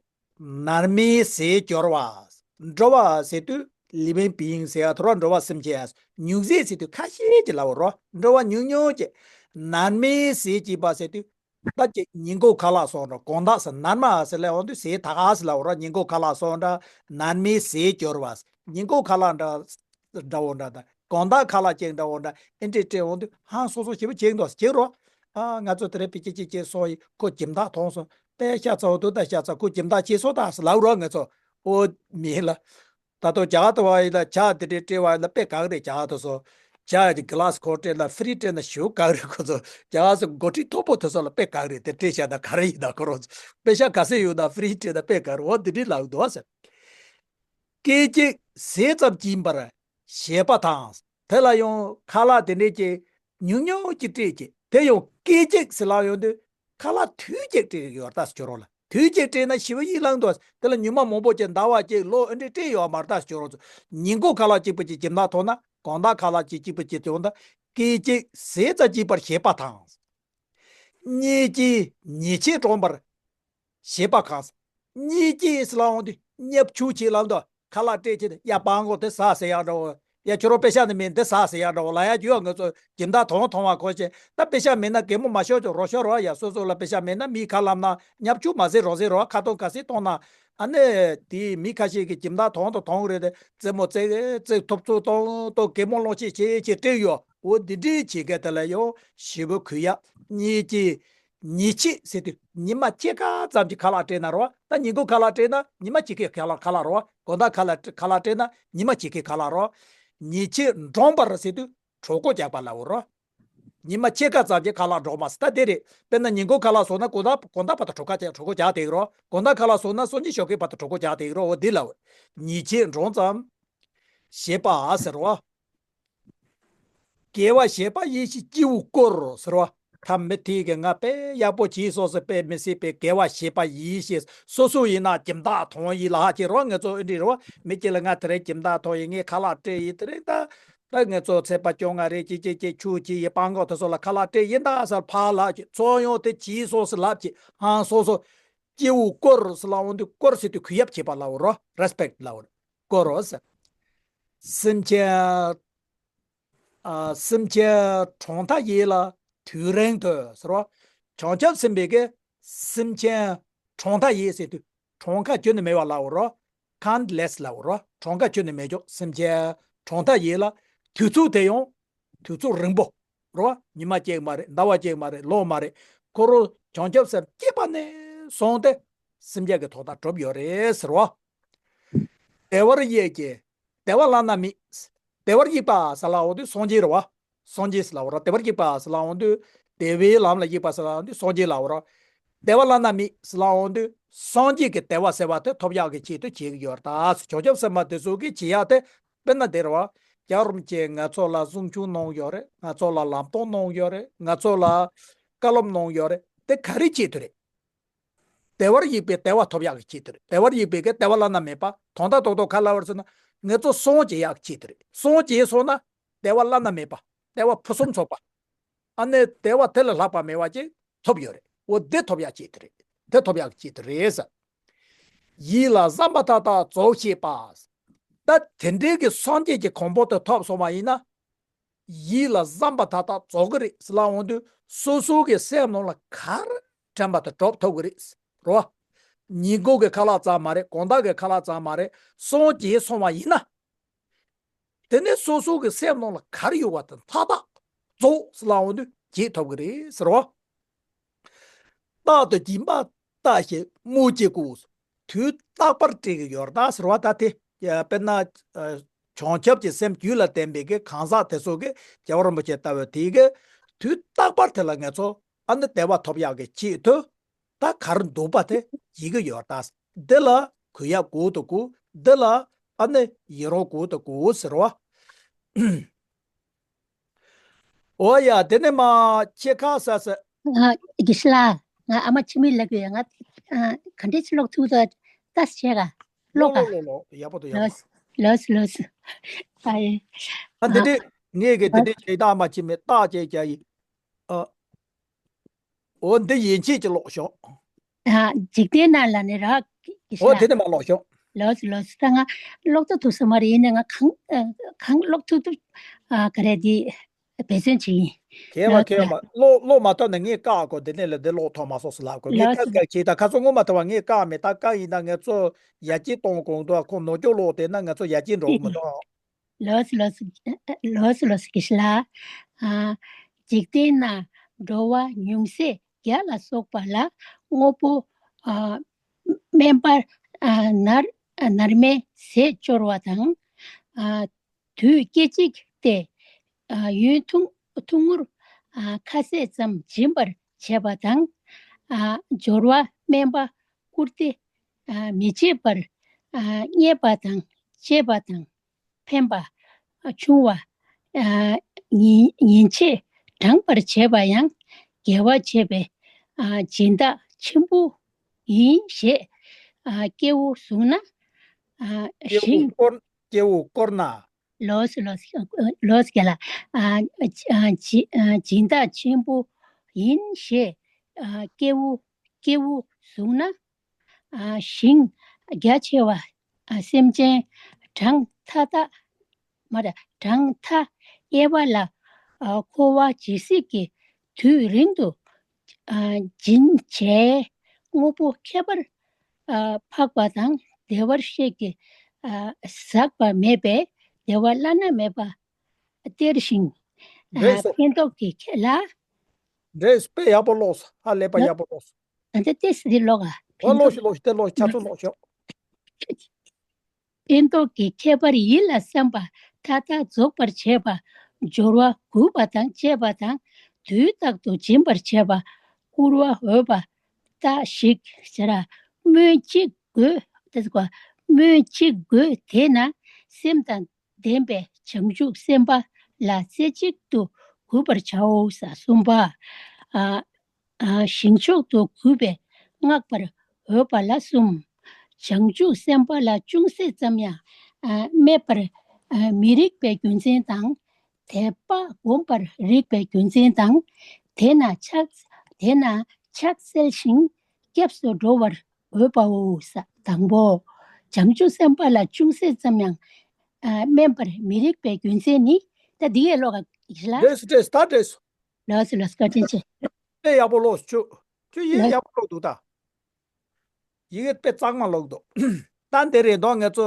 ནར་མའི་ཟས་སྐྱོར་བ། འགྲོ་བ་ཟེར་དུས་living being ཟེར་ཡ་ཐོར་བ་འགྲོ་བ་སེམས་ཅན། ཉུང་ཟད་ཟེར་དུས་ཁ་ཤས་ཀྱི་ལབ་རོ། འགྲོ་བ་ཉུང་ཉུང་ཅིག་ནར་མའི་ཟས་བྱེད་པ་ཟེར་དུས། ད་ཅིག་ཉིན་གུང་ཁ་ལག་སོགས་འདྲ་དགོང་དག་ཟེར་ནར་མ་ཟེར་ལབ་འོང་དུས་ཟས་ད་ག་ཟེར་ལབ་ར། ཉིན་གུང་ཁ་ལག་སོགས་འདྲ་ནར་མའི་ཟས་སྐྱོར་བ། ཉིན་གུང་ཁ་ལག་འདྲ་འདྲ་བོ་འདྲ་དང་དགོང་དག་ཁ་ལག་ཅིག་འདྲ་བོ་འདྲ་ཨེ་འདྲས་སྤྲད་འོང་དུས་ཧང་སོ་སོ་ཞེ་པོ་བྱེད་འདུག་བྱེད་རོགས། ཨ་ང་ཚོ་དེ་རིང་དཔེ་ཅིག་ཅིག་ཅིག་སོང་ཡིན། ཁོ་སྦྱིན་བདག་མཐོང་སོང་། དཔེ་ཤ་ཚ་བོ་འདུག་ད་ཤ་ཚ། ཁོ་སྦྱིན་བདག་བྱེད་སོང་ད་ཟེར་ལབ་རོགས། ང་ཚོ་ཨོ་མི་ལ། ད་དུང་རྒྱ་གར་དུ་བ་ཡིན་ན་ཇ་དེ་འདྲའི་སྤྲད་པ་ཡིན་ན་དཔེ་དགའ་གི་རེད། རྒྱ་གར་དུ་སོང་ཇ་ཡི་གི་གི་ལ་སི་ཁོ་སྤྲད་ན་ཧྥི་རི་སྤྲད་ན་ཞེ་པོ་དགའ་གི་རེད། ཁོ་ཚོ་རྒྱ་གར་སོང་འགོ་ཁྲིད་མཐོ་པོ་དེ་ཚོ་ལ་དཔེ་དགའ་གི་རེད། དེ་སྤྲད་བཞག་ན་ག་རེ་ཡིན་ན་ཁོ་རང་ཚོ་དཔེ་ཤ་ག་ཚོད་ཡོད་ན་ཧྥི་རི་སྤྲད་ན་དཔེ་དགའ་རེད། འོ་འདི་འདྲའི་ལབ་འདུག་ཟེར། སྐད་ཅིག་ཟས་ཙམ་གྱིས་འབར་ཞེས་པ་དང་། དེ་ལ་ཡང་ཁ་ལག་དེ་འདྲས་ཀྱི་ཉུང་ཉུང་ཅིག་སྤྲད་ཀྱི། དེ་ཡང་སྐད་ཅིག་ཟེར་ལབ་ཡོང་དུས་ཁ་ལག་དུས་གཅིག་སྤྲད་ཡོད་ད་ཟེར་ཁྱོད་རང་ལ། དུས་གཅིག་སྤྲད་ན་ཞེ་པོ་ཡིད་ལངས་འདུག། དེ་ལ་ཉི་མ་མང་པོ་ཅིག་ཟླ་བ་གཅིག་ལོ་ཨེ་འདྲས་སྤྲད་ཡོད་མ་རེད་ད་ཟེར་ཁྱོད་རང་ཚོ། ཉིན་གུང་ཁ་ལག་གཅིག་པོ་ཅིག་སྦྱིན་བདག་མཐོང་ན་དགོང་དག་ཁ་ལག་གཅིག་གཅིག་པོ་ཅིག་བྱུང་ན་སྐད་ཅིག་ཟས་ཙམ་གྱིས་འབར་ཞེས་པ་དང་། གཉིད་ཀྱིས་ཉེས་ཆད་འདྲོངས་པར་ཞེས་པ་གང་། གཉིད་ཀྱིས་ལབ་འོང་དུས་བརྙས་བཅོས་བྱེད་ལབ་འདུག། ཁ་ལག་སྤྲད་ཀྱི་ཡ་སྤྲང་པོ་དེ་ཟ་ཟེར་ཡག་འདྲ་བོ། ཡ་ཁྱོད་རང་པེ་ཤ་ནི་མེད་འདི་ཟ་ཟེར་ཡག་འདྲ་བོ་ལབ་ཡག་རྒྱུ་ཡ། ང་ཚོ་སྦྱིན་བདག་མཐོང་མཐོང་བ་གོ་ཆེ། ད་པེ་ཤ་མེད་ན་གད་མོ་མ་ཤོར་ཀྱང་རོགས་ཤོར་རོགས་ཡ། སོ་སོ་ལ་པེ་ཤ་མེད་ན་མིའི་ཁ་ལབ་ན་བརྙས་བཅོས་མ་ཟེར་རོགས་ཟེར་རོགས། ཁ་གཏོང་ག་ཟེར་གཏོང་ན་ཨ་ནི་དེ་མི་ཁ་ཤས་ཀྱིས་སྦྱིན་བདག་མཐོང་དང་མཐོང་གི་རེད་དེ། རྩེད་མོ་རྩེ་རྩེ་ཐོབ་ཚུལ་གཏོང་གཏོང་། གད་མོ་སློང་ཆེད་བྱེད་ཆེད་སྤྲད་ཡོད། འོ་འདི་འདྲའི་བྱེད་མཁན་དེ་ལ་ཡང་ཞེ་པོ་གུས་ཡ། གཉིད་ཀྱིས་ཉེས་ཆད་ཟེར་དུས་ཉི་མ་ཕྱེད་ཀ་ཙམ་གྱི་ཁ་ལག་སྤྲད་ན་རོ། ད་ཉིན་གུང་ཁ་ལག་སྤྲད་ན་ཉི་མ་ཕྱེད་ཀའི་ཁ་ལག་ཁ་ལག་རོ། དགོང་དག་ཁ་ལག་ཁ་ལག་སྤྲད་ན་ཉི་མ་ཕྱེད་ཀའི་ཁ་ལག་རོ། ཉེས་ཆད་འདྲོངས་པར་ཟེར་དུས་གྲོད་ཁོག་རྒྱགས་པ་ལབ་རོ། ཉི་མ་ཕྱེད་ཀ་ཙམ་གྱི་ཁ་ལག་འདྲོངས་པ་ཟེར་ད་དེ་རེད། དཔེར་ན་ཉིན་གུང་ཁ་ལག་ཟོས་ན་དགོང་དག་དགོང་དག་བར་དུ་གྲོད་ཁོག་རྒྱགས་གྲོད་ཁོག་རྒྱགས་དེ་རོ། དགོང་དག་ཁ་ལག་ཟོས་ན་སང་ཉིན་ཞོགས་ཀའི་བར་དུ་གྲོད་ཁོག་རྒྱགས་དེ་རོ། འོ་འདི་ལབ། ཉེས་ཆད་འདྲོངས་ཙམ། ཞེས་པ་ཟེར་བ། དགེ་བ་བྱེད་པ་ཡིན་ཞེས་སྐྱེ་བོས་བཀུར་ཟེར་བ། ད་མི་དེ་གིས་ང་དཔེ་ཡག་པོ་བྱས་སོང་ཟེར། དཔེ་མི་སྲིད་པའི་དགེ་བ་བྱེད་པ་ཡིན་ཞེས་སོ་སོ་ཡིན་ན་སྦྱིན་བདག་མཐོང་ཡིན་ལ་ཧ་ཅེ་རོ། ང་ཚོ་ཨེ་འདྲི་རོ། མི་གཅིག་ལ་ང་དེ་རིང་སྦྱིན་བདག་མཐོང་ཡིན། ངས་ཁ་ལག་སྤྲད་ཡིན། དེ་རིང་ད་ད་ང་ཚོ་ཚེས་པ་བཅོ་ལྔ་རེད། ཅི་ཅི་ཅི་ཆུ་ཅི་ཡི་སྤང་གོ་དེ་ཚོ་ལ་ཁ་ལག་སྤྲད་ཡིན་ད་ཟེར་ཕར་ལབ་ཀྱི། ཚོ་ཡོང་དེ་བྱས་སོང་ཟེར་ལབ་ཀྱི། ཧང་སོ་སོ། སྐྱེ་བོས་བཀུར་ཟེར་ལབ་འོང་དུས་བཀུར་ཟེར་དུས་གུས་ཡབ་བྱེད་པ་ལབ་རོ། རེ་སི་པེག་ལབ་རོ། བཀུར་རོ་ཟེར། སེམས་ཅན། ཨ། སེམས་ཅན་གྲོང་མཐའ་ཡས་ལ་དུས་རིང་དུ་ཟེར་བ། བྱང་ཆུབ་སེམས་དཔའི་གི་སེམས་ཅན་གྲོང་མཐའ་ཡས་ཟེར་དུས་གྲངས་ཀ་ཁྱོན་ནས་མེད་པ་ལབ་རོ། ཀའུན་ཊི་ལེ་སི་ལབ་རོ། གྲངས་ཀ་ཁྱོན་ནས་མེད་ཀྱོག། སེམས་ཅན་གྲོང་མཐའ་ཡས་ལ་དུས་ཚོད་དེ་ཡང་དུས་ཚོད་རིང་པོ་རོ། ཉི་མ་གཅིག་མ་རེད། ཟླ་བ་གཅིག་མ་རེད། ལོ་མ་རེད། ཁོ་རང་བྱང་ཆུབ་སེམས་སྐྱེས་པ་ནས་བཟུང་སྟེ་སེམས་ཅན་གྱི་དོན་དག་གྲུབ་ཡོད་རེད་ཟེར་བ། བདེ་བར་གཤེགས་ཀྱི་བདེ་བ་བླ་ན་མེད། བདེ་བར་གཤེགས་པ་ཟེར་ལབ་འོང་དུས་སངས་རྒྱས་རེད་བ། སངས་རྒྱས་ཟེར་ལབ་ར། བདེ་བར་གཤེགས་པ་ཟེར་ལབ་འོང་དུས་བདེ་བའི་ལམ་ལ་གཤེགས་པ་ཟེར་ལབ་འོང་དུས་སངས་རྒྱས་ལབ་ར། བདེ་བ་བླ་ན་མེད་ཟེར་ལབ་འོང་དུས་སངས་རྒྱས་ཀྱི་བདེ་བ་ཟེར་བ་དེ་ཐོབ་ཡག་གི་ཆེད་དུ་བྱེད་ཀྱི་ཡོད་རེད་ད་ཟེར། བྱང་ཆུབ་སེམས་དཔའ་དེ་ཚོ་གིས་བྱེད་ཡག་དེ་དཔེར་ན་དེ་རེད་བ། རྒྱལ་བ་རིན་པོ་ཆེས་ང་ཚོ་ལ་གསུང་ཆོས་གནང་ཡོད་རེད། ང་ཚོ་ལ་ལམ་སྟོན་གནང་ཡོད་རེད། ང་ཚོ་ལ་བཀའ་སློབ་གནང་ཡོད་རེད། དེ་ག་རེ་ཆེད་དུ་རེད། བདེ་བར་གཤེགས་པའི་བདེ་བ་ཐོབ་ཡག་གི་ཆེད་དུ་རེད། བདེ་བར་གཤེགས་པའི་གི་བདེ་བ་བླ་ན་མེད་པ། དོན་དག་རྡོག་རྡོག་ག་རེ་ལབ་པ་རེད་ཟེར་ན། ང་ཚོ་སངས་རྒྱས་ཡག་གི་ཆེད་དུ་རེད། སངས་རྒྱས་སོང་ན་བདེ་བ་བླ་ན་མེད་པ། བདེ་བ་ཕུན་སུམ་ཚོགས་པ། ཨ་ནི་བདེ་བ་དེ་ལས་ལྷག་པ་མེད་པ་ཅིག་ཐོབ་ཡོད་རེད། འོ་དེ་ཐོབ་ཡག་ཆེད་དུ་རེད། དེ་ཐོབ་ཡག་གི་ཆེད་དུ་རེད་ཟེར། ཡིད་ལ་བསམ་པ་མཐའ་དག་རྫོགས་ཤེས་པ། ད་དེ་འདྲའི་གི་སངས་རྒྱས་ཀྱི་གོ་འཕང་དེ་ཐོབ་སོང་བ་ཡིན་ན། ཡིད་ལ་བསམ་པ་མཐའ་དག་རྫོགས་ཀྱི་རེད་ཟེར་ལབ་འོང་དུས། སོ་སོ་གི་སེམས་ནང་ལ་ག་རེ་དྲན་པ་དེ་གྲུབ་ཐུབ་ཀྱི་རེད། རེད་བ། ཉིན་གུང་གི་ཁ་ལག་ཙམ་མ་རེད། དགོང་དག་གི་ཁ་ལག་ཙམ་མ་རེད། སངས་རྒྱས་སོང་བ་ཡིན་ན། དེ་ནས་སོ་སོ་གི་སེམས་ནང་ལ་ག་རེ་ཡོད་པ་དེ་མཐའ་དག་རྫོགས་ཟེར་ལབ་འོང་དུས་བརྗེད་ཐུབ་ཀྱི་རེད་ཟེར་བ། རྟག་ཏུ་སྦྱིན་པ་ལྟ་ཞིང་སྨོས་ཅི་དགོས། དུས་རྟག་པར་སྤྲད་ཀྱི་ཡོད་རེད་ད་ཟེར་བ། ད་དེ་དཔེར་ན་བྱང་ཆུབ་ཀྱི་སེམས་རྒྱུད་ལ་ལྡན་པའི་གི་གང་ཟག་དེ་ཚོ་གིས་རྒྱལ་བ་རིན་པོ་ཆེ་ལྟ་བུ་དེ་གིས་དུས་རྟག་པར་དེ་ལ་ང་ཚོ་ཨ་ནི་བདེ་བ་ཐོབ་ཡག་གི་ཆེད་དུ། ད་ག་རེ་འདུག་པ་དེ་བྱེད་ཀྱི་ཡོད་ད། འདི་ལ་གུས་ཡབ་དགོས་དང་དགོས། འདི་ལ་ཨ་ནི་ཡི་རང་དགོས་དང་དགོས་ཟེར་བ། འོ་ཡ། དེ་ནས་མ་ཁྱེད་ཁ་ས་ས། ཨ། དགེ་བཤེས་ལགས། ང་ཨ་མ་འཆི་མེད་ལབ་ཀྱི་ཡོད། ང་ཨ་ག་འདྲས་ཀློག་ཐུབ་ད་ལྟ་བྱས་ག་ཀློག་ག་ལོ་ལོ་ལོ། ཡག་པོ་འདུག་ཡག་པོ། ལོས་ལོས་ལོས། ཨ་ཡེ། ཨ་འདི་འདྲས་ངས་གི་འདི་འདྲས་བྱས་ད་ཨ་མ་འཆི་མེད་རྟགས་བཅས་ཀྱང་ཡིན། ཨ། འོ་འདི་ཡན་ཆད་ཀྱི་ཀློག་ཤོག་ཨ། འཇིག་རྟེན་ན་ལ་ནི་ར་གི་ཤི་འོ་ལ། དེ་ནས་མ་ཀློག་ཤོག་ལོས་ལོས། ད་ང་ཀློག་ཐུབ་ཐུབ་ས་མ་རེད། ཡིན་ནའི་ང་གང་ཨ་གང་ཀློག་ཐུབ་ཐུབ་ཨ་ག་རེ་འདི་འབད་བརྩོན་བྱེད་ཡིན། གལ་མ་ལོས་གལ་ལོས། མ་ཀློག་ཀློག་མ་ཐུབ་ན་ངས་བཀག་དགོས། འདི་ནས་ལ་འདི་ཀློག་ཐུབ་མ་སོང་ཟེར་ལབ་དགོས། ངས་ལོས་བཀག་ལོས། བཀག་བྱས་ད་ཁ་སང་སྔོན་མ་ཐུབ་པ་ངས་བཀག་མེད། ད་བཀག་ཡིན་ན་ང་ཚོ་ཡར་རྒྱས་གཏོང་དགོས་འདུག་ཁོང་ནོར་སྐྱོན་ལོག་བསྡད་ན་ང་ཚོ་ཡར་རྒྱས་འགྲོ་གི་མི་འདུག་ལོས་ལོས། ལོས་ལོས་གི་ཤི་ལ། ཨ། འཇིག་རྟེན་ན་འགྲོ་བ་ཉུང་ཤས་བརྒྱ་ལ་སོགས་པ་ལ་དངོས་པོ་ཨ་དམན་པ་ཨ་ནར་ཨ་ནར་མའི་ཟས་སྤྱོར་བ་དང་། ཨ་དུས་སྐད་ཅིག་སྟེ་ཨ་ཡུན་ཐུང་ཐུང་ངུར་ཨ་ཁ་ཟས་ཙམ་སྦྱིན་པར་བྱེད་པ་དང་། ཨ་སྦྱོར་བ་དམན་པ་བཀུར་སྟི་ཨ་མི་བྱེད་པར་ཨ་བརྙས་པ་དང་བཅས་པ་དང་། ཕན་པ་ཨ་ཆུང་བ་ཨ་ཉེན་ཉེན་ཆེ་དྲངས་པར་བྱེད་པ་ཡང་དགེ་བ་བྱེད་པའི་ཨ་སྦྱིན་བདག་ཆེན་པོ་ཡིན་ཞེས་ཨ་སྐྱེ་བོ་གཟུང་ན། ཨ་སྐྱེ་བོ་ཞིང་བསྐོར། སྐྱེ་བོ་བསྐོར་ན། ལོས་ལོས་ལོས་ཀྱི་ལ། ཨ་ཨ་སྦྱིན་ཨ་སྦྱིན་བདག་ཆེན་པོ་ཡིན་ཞེས་ཨ་སྐྱེ་བོ་སྐྱེ་བོ་གཟུང་ན། ཨ་ཞིང་རྒྱ་ཆེ་བ་ཨ་སེམས་ཅན་གྲངས་མཐའ་དག་མ་རེད། གྲངས་མཐའ་དབྱེ་བ་ལ་ཨ་འཁོར་བ་ཇི་སྲིད་ཀྱི་དུས་རིང་དུ་ཨ་སྦྱིན་བྱས། དངོས་པོ་ཁྱད་པར་ཨ་འཕགས་པ་དང་བདེ་བར་གཤེགས་ཀྱི་ཨ་ཟག་པ་མེད་པའི་བདེ་བ་བླ་ན་མེད་པ་སྟེར་ཞིང་། ཨ་འདྲེས་སོ། ཕན་འདོགས་ཀྱི་ཁྱད་ལ། འདྲེས་དཔེ་ཡག་པོ་ཀློག་སོང་། ཧ་ལས་པ་ཡག་པོ་ཀློག་སོང་། ཨ་འདི་ཏེ་སི་ལོག་ཨ། ཨོ་ཕན་ལོག་ཤི་ལོག་ཤི། དེ་ལོག་ཤི། ཆ་ཚང་ལོག་ཤོག་ཕན་འདོགས་ཀྱི་ཁྱད་པར་ཡིད་ལ་བསམ་པ་མཐའ་དག་རྫོགས་པར་བྱེད་པ། སྦྱོར་བ་གུས་པ་དང་བཅས་པ་དང་དུས་རྟག་ཏུ་སྦྱིན་པར་བྱེད་པ། བསྐུར་བ་འོས་པ་ལྟ་ཞིག་ཟེར། སྨོས་ཅི་དགོས། དེ་ཟེར་གོ། སྨོས་ཅི་དགོས། དེས་ན་སེམས་དང་ལྡན་པའི་བྱང་ཆུབ་སེམས་དཔའ་ལ་རྩེ་གཅིག་ཏུ་གུས་པར་བྱའོ་ཟེར། གསུམ་པ། ཨ། ཨ། ཞིང་མཆོག་ཏུ་གུས་པས་བསྔགས་པར་འོས་པ་ལ་གསུམ། བྱང་ཆུབ་སེམས་དཔའ་ལ་ཅུང་ཟད་ཙམ་ཡང་ཨ་སྨད་པར་ཨ་མི་རིགས་པའི་རྒྱུ་མཚན་དང་། དད་པ་བསྒོམ་པར་རིགས་པའི་རྒྱུ་མཚན་དང་། དེས་ན་ཕྱག་དེས་ན་ཕྱག་འཚལ་ཞིང་སྐྱབས་སུ་འགྲོ་བར་འོས་པའོ། དང་པོ། བྱང་ཆུབ་སེམས་དཔའ་ལ་ཅུང་ཟད་ཙམ་ཡང་ཨ་སྨད་པར་མི་རིགས་པའི་རྒྱུ་མཚན་ནི། ད་འདི་ཡས་ཀློག་ག་ཡིན་ལ། འདྲེས་སོ། འདྲེས་སོ། ད་འདྲེས་སོ། ལགས་སོ་ལགས་སོ། བཀའ་དྲིན་ཆེ། དཔེ་ཡག་པོ་ཀློག་སོང་། ཁྱོད་ཁྱོད་ཡིག་ལགས། ཡག་པོ་ཀློག་འདུག་ད། ཡི་གེ་དཔེ་གཙང་མ་ཀློག་འདུག་ད་འདི་རེད་དོ། ང་ཚོ་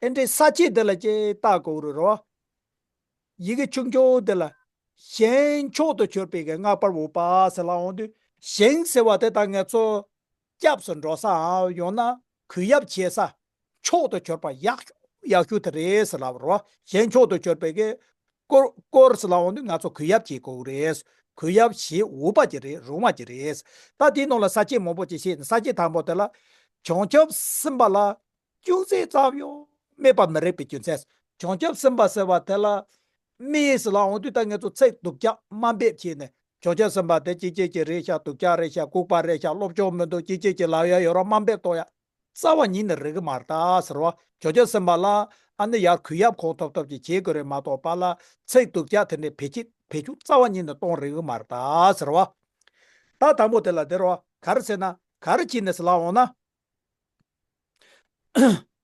ཨེ་འདྲའི་ས་བཅད་འདི་ལ་ཅིག་ལྟ་དགོས་རེད་རོ། ཡི་གེ་ཆུང་ཆུང་འདི་ལ་ཞིང་མཆོག་ཏུ་གྱུར་པའི་གི་བསྔགས་པར་འོས་པ་ཟེར་ལབ་འོང་དུས། ཞིང་ཟེར་བ་དེ་ད་ང་ཚོ་སྐྱབས་སུ་འགྲོ་སའམ་ཡང་ན་གུས་ཡབ་བྱེད་ས། མཆོག་ཏུ་གྱུར་པ་ཡག་ཤོས་ཡག་ཤོས་དེ་རེད་ཟེར་ལབ་རོ། ཞིང་མཆོག་ཏུ་གྱུར་པའི་གི་བསྐོར་བསྐོར་ཟེར་ལབ་འོང་དུས་ང་ཚོ་གུས་ཡབ་བྱེད་དགོས་རེད། གུས་ཡབ་བྱེད་འོས་པ་ཅིག་རེད། རུང་བ་ཅིག་རེད། ད་དེའི་ནང་ལ་ས་བཅད་མང་པོ་ཅིག་བཤད་ནས། ས་བཅད་དང་པོ་དེ་ལ་བྱང་ཆུབ་སེམས་དཔའ་ལ་ཅུང་ཟད་ཙམ་ཡང་སྨད་པ་མི་རིགས་པའི་རྒྱུ་མཚན། བྱང་ཆུབ་སེམས་དཔའ་ཟེར་བ་དེ་ལ་མི་ཟེར་ལབ་འོང་དུས། ད་ངེད་ཚོ་ཚིག་སྡུག་ཅག་དམའ་འབེབས་བྱས་ནས། བྱང་ཆུབ་སེམས་དཔའ་དེ་སྐྱིད་སྐྱིད་ཀྱི་རེད་ཤག་སྡུག་ཅག་རེད་ཤག་ལྐུགས་པ་རེད་ཤག་སློབ་སྦྱོང་མི་འདུག་སྐྱིད་སྐྱིད་ཀྱི་ལབ་ཡ་ཡོད་ར། དམའ་འབེབས་གཏོང་ཡ་རྩ་བ་ཉིད་ནས་རིག་གི་མ་རེད་ད་ཟེར་བ། བྱང་ཆུབ་སེམས་དཔའ་ལ་ཨ་ནི་ཡར་གུས་ཡབ་ཁོང་ཐོབ་ཐོབ་ཀྱི་བྱེད་དགོས་རེད་མ་གཏོགས། པཱ་ལགས་ཚིག་སྡུག་ཅག་དེ་འདྲའི་བེད་སྤྱོད་བེད་སྤྱོད་རྩ་བ་ཉིད་ནས་གཏོང་རིག་གི་མ་རེད་ད་ཟེར་བ། ད་དང་པོ་དེ་ལ་དེ་རེད་བ། ག་རེ་ཟེར་ན། ག་རེ་བྱས་ནས་ཟེར་ལབ་འོང་ན།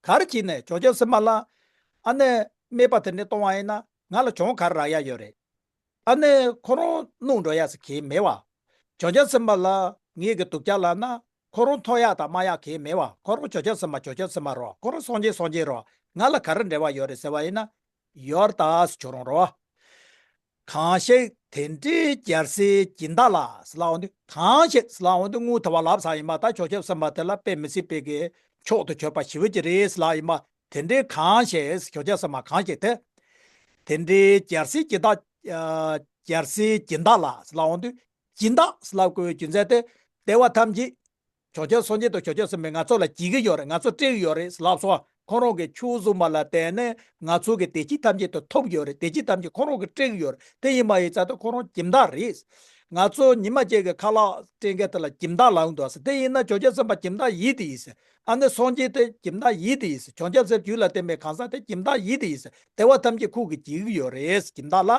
ག་རེ་བྱས་ནས་བྱང་ཆུབ་སེམས་དཔའ་ལ་ཨ་ནི་དམིགས་པ་དེ་འདྲ་གཏོང་བ་ཡིན་ན། ང་ལ་གྱོང་ག་རེ་རག་ཡ་ཡོད་རེད། ཨ་ནི་ཁོ་རང་བསྣུབས་འགྲོ་ཡ་ཟེར་གང་ཡང་མེད་བ། བྱང་ཆུབ་སེམས་དཔའ་ལ་ངེད་ཀྱིས་སྡུག་ཅག་ལབ་ན། ཁོ་རང་ཐོབ་ཡ་དང་མ་ཡ་གང་ཡང་མེད་བ། ཁོ་རང་བྱང་ཆུབ་སེམས་དཔའ་བྱང་ཆུབ་སེམས་དཔའ་རེད་བ། ཁོ་རང་སངས་རྒྱས་སངས་རྒྱས་རེད་བ། ང་ལ་ག་རེ་འབྲེལ་བ་ཡོད་རེད་ཟེར་བ་ཡིན་ན། ཡོད་རེད་ད་ཟེར། ཁྱོད་རང་རེད་བ། གང་ཞིག་དེ་འདྲའི་རྒྱལ་སྲས་སྦྱིན་བདག་ལ་ཟེར་ལབ་འོང་དུས། གང་ཞིག་ཟེར་ལབ་འོང་དུས་དངོས་ཐོག་པ་ལབ་ཚར་ཡིན་པ། ད་བྱང་ཆུབ་སེམས་དཔའ་དེ་ལ་དཔེ་མི་སྲིད་པའི་གི་མཆོག་ཏུ་གྱུར་པ་ཞེ་པོ་ཅིག་རེད་ཟེར་ལབ་ཡིན་པ། དེ་འདྲའི་གང་ཞིག་བྱང་ཆུབ་སེམས་དཔའ་གང་ཞིག་དེ། དེ་འདྲའི་རྒྱལ་སྲས་སྦྱིན་བདག་ཨ། རྒྱལ་སྲས་སྦྱིན་བདག་ལ་ཟེར་ལབ་འོང་དུས། སྦྱིན་བདག་ཟེར་ལབ་དགོས་པའི་རྒྱུ་མཚན་དེ། དེ་བ་ཐམས་ཅད་བྱང་ཆུབ་སངས་རྒྱས་དང་བྱང་ཆུབ་སེམས་དཔའ་ང་ཚོ་ལ་སྦྱིན་གྱི་ཡོད་རེད། ང་ཚོ་སྤྲད་ཀྱི་ཡོད་རེད་ལབ་སོང་། ཁོ་རང་གིས་ཆོས་གསུངས་པ་ལ་བརྟེན་ནས་ང་ཚོ་གི་བདེ་སྐྱིད་ཐམས་ཅད་དེ་ཐོབ་ཀྱི་ཡོད་རེད། བདེ་སྐྱིད་ཐམས་ཅད་ཁོ་རང་གིས་སྤྲད་ཀྱི་ཡོད་རེད། དེ་ཡིན་པ་ཡིན་ཙང་དེ་ཁོ་རང་སྦྱིན་བདག་རེད། ང་ཚོ་ཉི་མ་གཅིག་གི་ཁ་ལག་སྤྲད་མཁན་དེ་ལ་སྦྱིན་བདག་ལབ་འདུག་ཟེར། དེ་ཡིན་ན་བྱང་ཆུབ་སེམས་དཔའ་སྦྱིན་བདག་ཡིན་དེ་ཡིན་ཟེར། ཨ་ནི་སངས་རྒྱས་དེ་སྦྱིན་བདག་ཡིན་དེ་ཡིན་ཟེར། བྱང་ཆུབ་སེམས་རྒྱུད་ལ་བསྟེན་པའི་གང་ཟག་དེ་སྦྱིན་བདག་ཡིན་དེ་ཡིན་ཟེར། དེ་བ་ཐམས་ཅད་ཁོ་གིས་སྦྱིན་གྱི་ཡོད་རེད། སྦྱིན་བདག་ལ།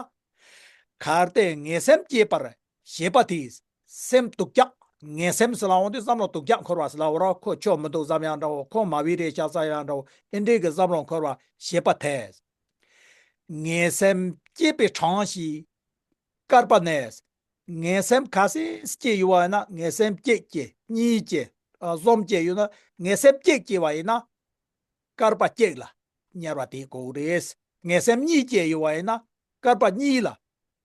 གལ་ཏེ་ངན་སེམས་སྐྱེས་པར་བྱེད་པ་དེས། སེམས་སྡུག་ཅག་ངན་སེམས་ཟེར་ལབ་འོང་དུས་བསམ་བློ་སྡུག་ཅག་འཁོར་བ་ཟེར་ལབ་འོང་ར། ཁོ་ཆོ་མི་འདུག་བསམ་ཡ་འདྲ་བོ། ཁོ་མ་བི་རེད་ཤག་བསམ་ཡ་འདྲ་བོ། ཨེ་འདྲའི་གི་བསམ་བློ་འཁོར་བ་བྱེད་པ་དེས། ངན་སེམས་སྐྱེས་པའི་གྲངས་ཤིག་བསྐལ་པ་ནས། ངན་སེམས་ག་ཚོད་སྐྱེས་ཡོད་པ་ཡིན་ན། ངན་སེམས་གཅིག་སྐྱེས། གཉིས་སྐྱེས། ཨ། གསུམ་སྐྱེས་ཡོད་ན། ངན་སེམས་གཅིག་སྐྱེས་པ་ཡིན་ན། བསྐལ་པ་གཅིག་ལ་དམྱལ་བ་དེ་དགོས་རེད། ངན་སེམས་གཉིས་སྐྱེས་ཡོད་པ་ཡིན་ན། བསྐལ་པ་གཉིས་ལ།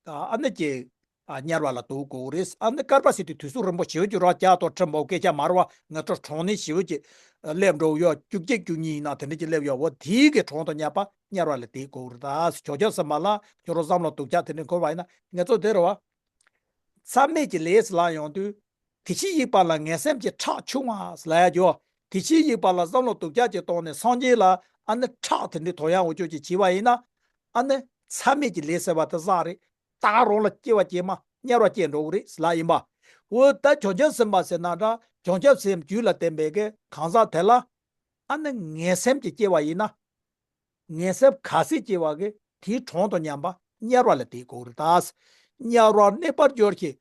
ཨ་ནི་ཀྱེ། ཨ། དམྱལ་བ་ལ་དུག་དགོས་རེད། ཨ་ནི་བསྐལ་པ་ཟེར་དུས་དུས་ཚོད་རིང་པོ་ཞེ་པོ་ཅིག་རེད། བརྒྱ་དང་ཁྲི་འབུམ་སྐད་ཆ་མ་རེད་བ། ང་ཚོ་གྲངས་ནི་ཞེ་པོ་ཅིག་སླེབས་འགྲོ་ཡོད། བཅུ་གཅིག་བཅུ་གཉིས་ཡིན་ན་དེ་འདྲ་ཅིག་སླེབས་ཡོད། འོ་དེའི་གི་གྲངས་དང་མཉམ་པ་དམྱལ་བ་ལ་དུག་དགོས་རེད། ད་བྱང་ཆུབ་སེམས་དཔའ་ལ་ཁྱོད་རང་བསམ་བློ་སྡུག་ཅག་དེ་འདྲ་འཁོར་བ་ཡིན་ན། ང་ཚོ་དེ་རེད་བ། མཚམས་མེད་ཀྱི་ལས་ལ་ཡོང་དུས། དེ་བཞིན་གཤེགས་པ་ལ་ངན་སེམས་ཀྱི་ཁྲག་ཕྱུང་བ་ལབ་ཡ་ཅིག་ཡོད། དེ་བཞིན་གཤེགས་པ་ལ་བསམ་བློ་སྡུག་ཅག་ཅིག་བཏང་ནས་སངས་རྒྱས་ལ་ཨ་ནི་ཁྲག་དེ་འདྲ་འཐུང་ཡ་འོ་ཅོག་ཅིག་བྱས་པ་ཡིན་ན། ཨ་ནི་མཚམས་མེད་ཀྱི་ལས་ཟེར་བ་དེ་བསགས་རེད། ད་ག་རང་ལ་སྐྱེ་བ་སྐྱེས་མ་དམྱལ་བ་སྐྱེ་འགྲོ་གི་རེད་ལབ་ཡིན་པ། འོ་ད་བྱང་ཆུབ་སེམས་དཔའ་ཟེར་ན་འདྲ། བྱང་ཆུབ་སེམས་རྒྱུད་ལ་བསྟེན་པའི་གི་གང་ཟག་དེ་ལ། ཨ་ནི་ངན་སེམས་ཀྱི་སྐྱེ་བ་ཡིན་ན། ངན་སེམས་ག་ཚོད་སྐྱེ་བ་གི་དེའི་གྲངས་དང་མཉམ་པ་དམྱལ་བ་ལ་དུག་དགོས་རེད་ད། དམྱལ་བར་གནས་པར་འགྱུར་ཞིང་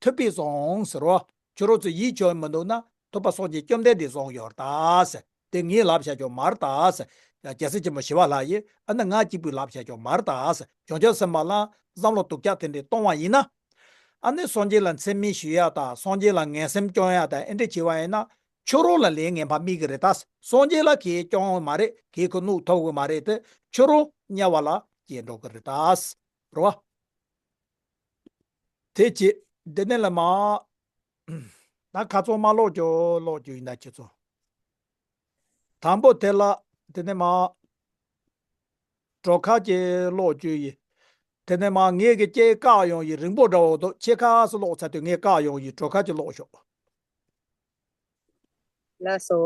ཐུབ་པས་བཟུང་ཟེར་རོ། ཁྱོད་རང་ཚོ་ཡིད་ཆེས་མི་འདུག་ན་ཐུབ་པ་སངས་རྒྱས་བཅོམ་ལྡན་འདས་བཟུང་ཡོད་རེད་ད་ཟེར། དེ་ངས་ལབ་བྱ་ཆོག་མ་རེད་ད་ཟེར། རྒྱལ་སྲས་ཆེན་པོ་ཞི་བ་ལྷ་ཡིས་ཨ་ནི་ང་གཅིག་པུས་ལབ་བྱ་ཆོག་མ་རེད་ད་ཟེར། བྱང་ཆུབ་སེམས་དཔའ་ལ་བསམ་བློ་སྡུག་ཅག་དེ་འདྲ་གཏོང་བ་ཡིན་ན། ཨ་ནི་སངས་རྒྱས་ལ་མཚན་སྨད་ཞུ་ཡ་དང་། སངས་རྒྱས་ལ་ངན་སེམས་སྐྱོང་ཡ་དང་། ཨེ་འདྲ་བྱས་པ་ཡིན་ན། ཁྱོད་རང་ལ་ལས་ངན་པ་དམིགས་ཀྱི་རེད་ད། སངས་རྒྱས་ལ་གིས་སྐྱོང་མ་རེད། གིས་ཁོ་གནོད་ཐུབ་ཀྱི་མ་རེད་དེ། ཁྱོད་རང་དམྱལ་བ་ལ་སྐྱེ་འགྲོ་གི་རེད་ད། རེད་བ། དེ་བྱས། འདི་ནས་ལ་མ། ད་ཁ་ཚོན་མ་ཀློག་རྒྱུ་ཀློག་རྒྱུ་ཡིན་ད་ཁྱེད་ཚོ། དང་པོ་དེ་ལ། དེ་ནས་མ། གྲོ་ཁ་ཅིག་ཀློག་རྒྱུ་ཡིན། དེ་ནས་མ་ངས་གི་ཅིག་བཀག་ཡོང་ཡིན། རིང་པོ་འདྲ་བོ་འདུག་ཁྱེད་ཁ་སང་ཀློག་ཚར་དུས་ངས་བཀག་ཡོང་ཡིན། གྲོ་ཁ་ཅིག་ཀློག་ཤོག་ལགས་སོ།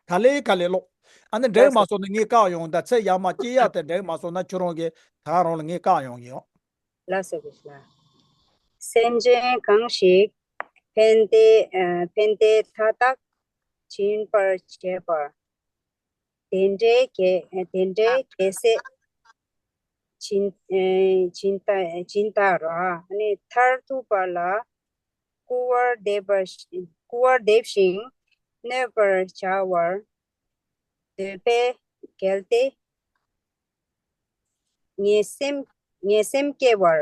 ག་ལེ་ག་ལེ་ཀློག་ཨ་ནི་འགྲིག་ལགས་སོ། མ་སོང་ན་ངས་བཀག་ཡོང་། ད་ཚེ་ཡར་མར་སྐྱེལ་ཡག་དེ་འགྲིག་མ་སོང་ན་ཁྱོད་རང་གིས་ད་རང་ལ་ངས་བཀག་ཡོང་གི་ཡོད། ལགས་སོ་དགེ་ལགས། སེམས་ཅན་གང་ཞིག་ཕན་བདེ་ཨ་ཕན་བདེ་མཐའ་དག་སྦྱིན་པར་བྱེད་པ། དེ་འདྲའི་དགེ་དེ་འདྲའི་དགེ་སེམས་སྦྱིན་ཨེ་སྦྱིན་བདག་སྦྱིན་བདག་ར། ཨ་ནི་མཐར་ཐུག་པ་ལ་སྐུར་བ་འདེབས་པ་ཞིག་སྐུར་བ་འདེབས་ཤིང་གནོད་པར་བྱ་བར་འདོད་པས་གལ་ཏེ། ངན་སེམས་ངན་སེམས་སྐྱེ་བར་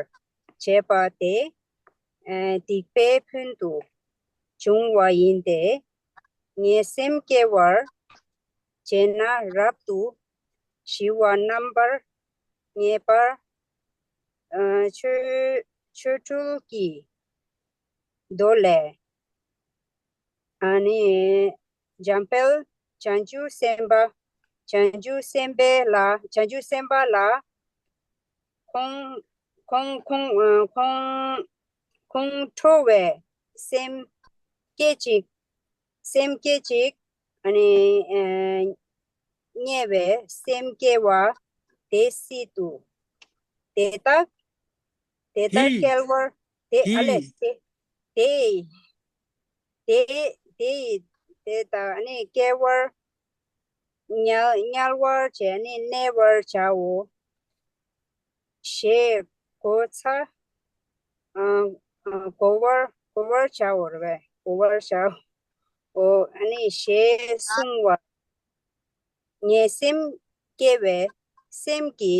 བྱེད་པ་དེ། ཨ་སྡིག་པའི་ཕུན་དུ་བྱུང་བ་ཡིན་ཏེ། ངན་སེམས་སྐྱེ་བར་བྱེད་ན་རབ་ཏུ་ཞི་བ་རྣམ་པར་ངེས་པར་ཨ་ཆོ་ཆོ་འཕྲུལ་གྱི་མདོ་ལས། ཨ་ནི། འཇམ་དཔལ་བྱང་ཆུབ་སེམས་དཔའ། བྱང་ཆུབ་སེམས་དཔའ་ལ། བྱང་ཆུབ་སེམས་དཔའ་ལ། ཁོང་ཁོང་ཁོང་ཨ་ཁོང་ཁོང་ཁྲོ་བའི་སེམས་སྐད་ཅིག་སེམས་སྐད་ཅིག་ཨ་ནི། ཨ་དམྱལ་བའི་སེམས་སྐྱེ་བ་ དེ་སྲིད་དུ། དེ་དག་དེ་དག་དེ་ཡི་སྐྱེ་བར། དེ་ཨ་དེ་ལས་ཡི་དེ་དེ་ཡི་དེ་དེ་ཡི་དེ་དག་ནི་སྐྱེ་བར་དམྱལ་དམྱལ་བར་བྱས་ནས་གནས་པར་བྱའོ། ཞེས་གོ་ཚ། ཨ་ཨ་གོ་བར་གོ་བར་བྱའོ་རེད་པས། གོ་བར་བྱའོ། ཨ་ནི་ཞེས་གསུངས་པ། ངན་སེམས་སྐྱེ་བའི་སེམས་ཀྱི་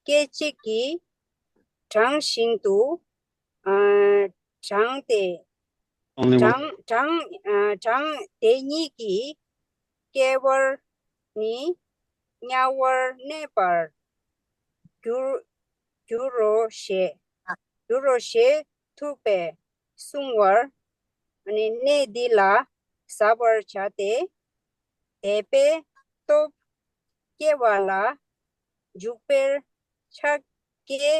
སྐད་ཅིག་གིས་གྲངས་བཞིན་དུ། ཨ་གྲངས་དེ་གྲངས་གྲངས་ཨ་གྲངས་དེ་ཉིད་ཀྱིས་སྐྱེ་བར་ནི་དམྱལ་བར་གནས་པར་འགྱུར་འགྱུར་རོ་ཞེས་འགྱུར་རོ་ཞེས་ཐུབ་པས་གསུངས་པར། གནས་འདི་ལ་ཟབ་པར་བྱ་སྟེ། དད་པའི་སྟོབས་སྐྱེ་བ་ལ་འཇུག་པའི་ཕྱག་རྒྱའི་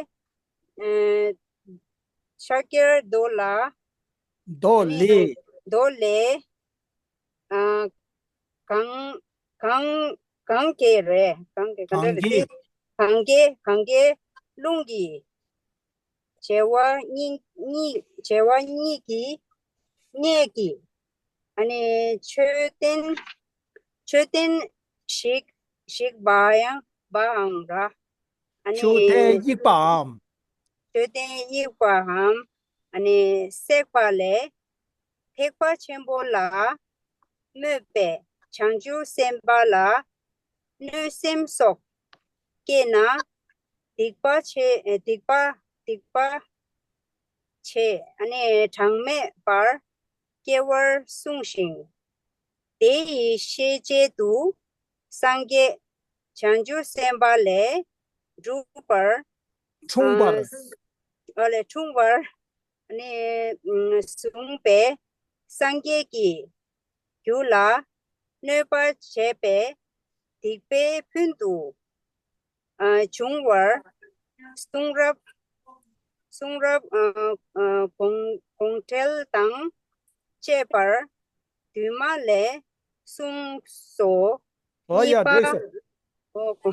ཕྱག་རྒྱའི་མདོ་ལ། མདོ་ལས། མདོ་ལས། ཨ་གང་གང་གང་གི་རེད། གང་གི་གང་གང་རེད་གི། གང་གི་གང་གི་རླུང་གི་བྱེ་བ་གཉིས་གཉིས་བྱེ་བ་གཉིས་ཀྱིས་གཉིས་ཀྱིས། ཨ་ནི་མཆོད་རྟེན་མཆོད་རྟེན་བཤིག་བཤིག་པ་ཡང་པའང་ར། ཨ་ནི་མཆོད་རྟེན་དབྱིག་པའམ། མཆོད་རྟེན་དབྱིག་པའམ། ཨ་ནི་བསྲེགས་པ་ལས། ཐེག་པ་ཆེན་པོ་ལ་སྨོད་པའི་བྱང་ཆུབ་སེམས་དཔའ་ལ་གནོད་སེམས་སོགས་སྐྱེས་ན། སྡིག་པ་ཆེ་སྡིག་པ་སྡིག་པ་ཆེ་ཨ་ནི་གྲངས་མེད་པར་སྐྱེ་བར་གསུངས་ཤིང་། དེ་ཡི་ཤེས་བྱེད་དུ་སངས་རྒྱས་བྱང་ཆུབ་སེམས་དཔའ་ལས་འཁྲུངས་པར། འཁྲུངས་པར། ཨ་ལས་འཁྲུངས་པར་ནི་གསུངས་པས། སངས་རྒྱས་ཀྱི་རྒྱུད་ལ་གནོད་པ་བྱས་པའི་སྡིག་པའི་ཕུན་དུ་བྱུང་བར་གསུང་རབ་གསུང་རབ་དགོངས་དགོངས་འགྲེལ་དང་བཅས་པར་བདུན་མ་ལས་གསུངས་སོ། ཨོ་ཡ་གཉིས་པ། འགྲིག་སོང་། ཨོ་གོ།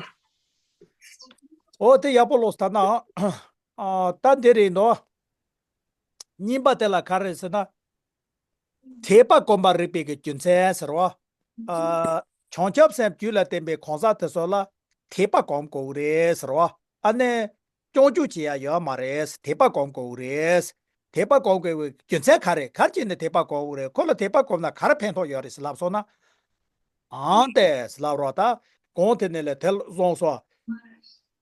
ཨོ་དེ་ཡག་པོ་ལོས་ད་ན། ཨ་ད་འདི་རེད་འདུག་གཉིས་པ་དེ་ལ་ག་རེ་ཟེར་ན། དད་པ་གོམས་པར་རིགས་པའི་གི་རྒྱུ་མཚན་ཟེར་བ། ཨ་བྱང་ཆུབ་སེམས་རྒྱུད་ལ་བརྟེན་པའི་གང་ཟག་དེ་ཚོ་ལ་དད་པ་གོམས་དགོས་ཀྱི་རེད་ཟེར་བ། ཨ་ནི་སྐྱོན་བརྗོད་བྱེད་ཡ་ཡོད་མ་རེད། དད་པ་གོམས་དགོས་ཀྱི་རེད། དད་པ་གོམས་དགོས་པའི་རྒྱུ་མཚན་ག་རེ། ག་རེ་བྱས་ནས་དད་པ་གོམས་དགོས་རེད། ཁོ་ལ་དད་པ་གོམས་ན་ག་རེ་ཕན་ཐོགས་ཡོད་རེད་ཟེར་ལབ་སོང་ན། ཨང་ཏེ་ཟེར་ལབ་རོགས། ད་གོང་དེ་ནས་ལས་དེ་སོང་སོ།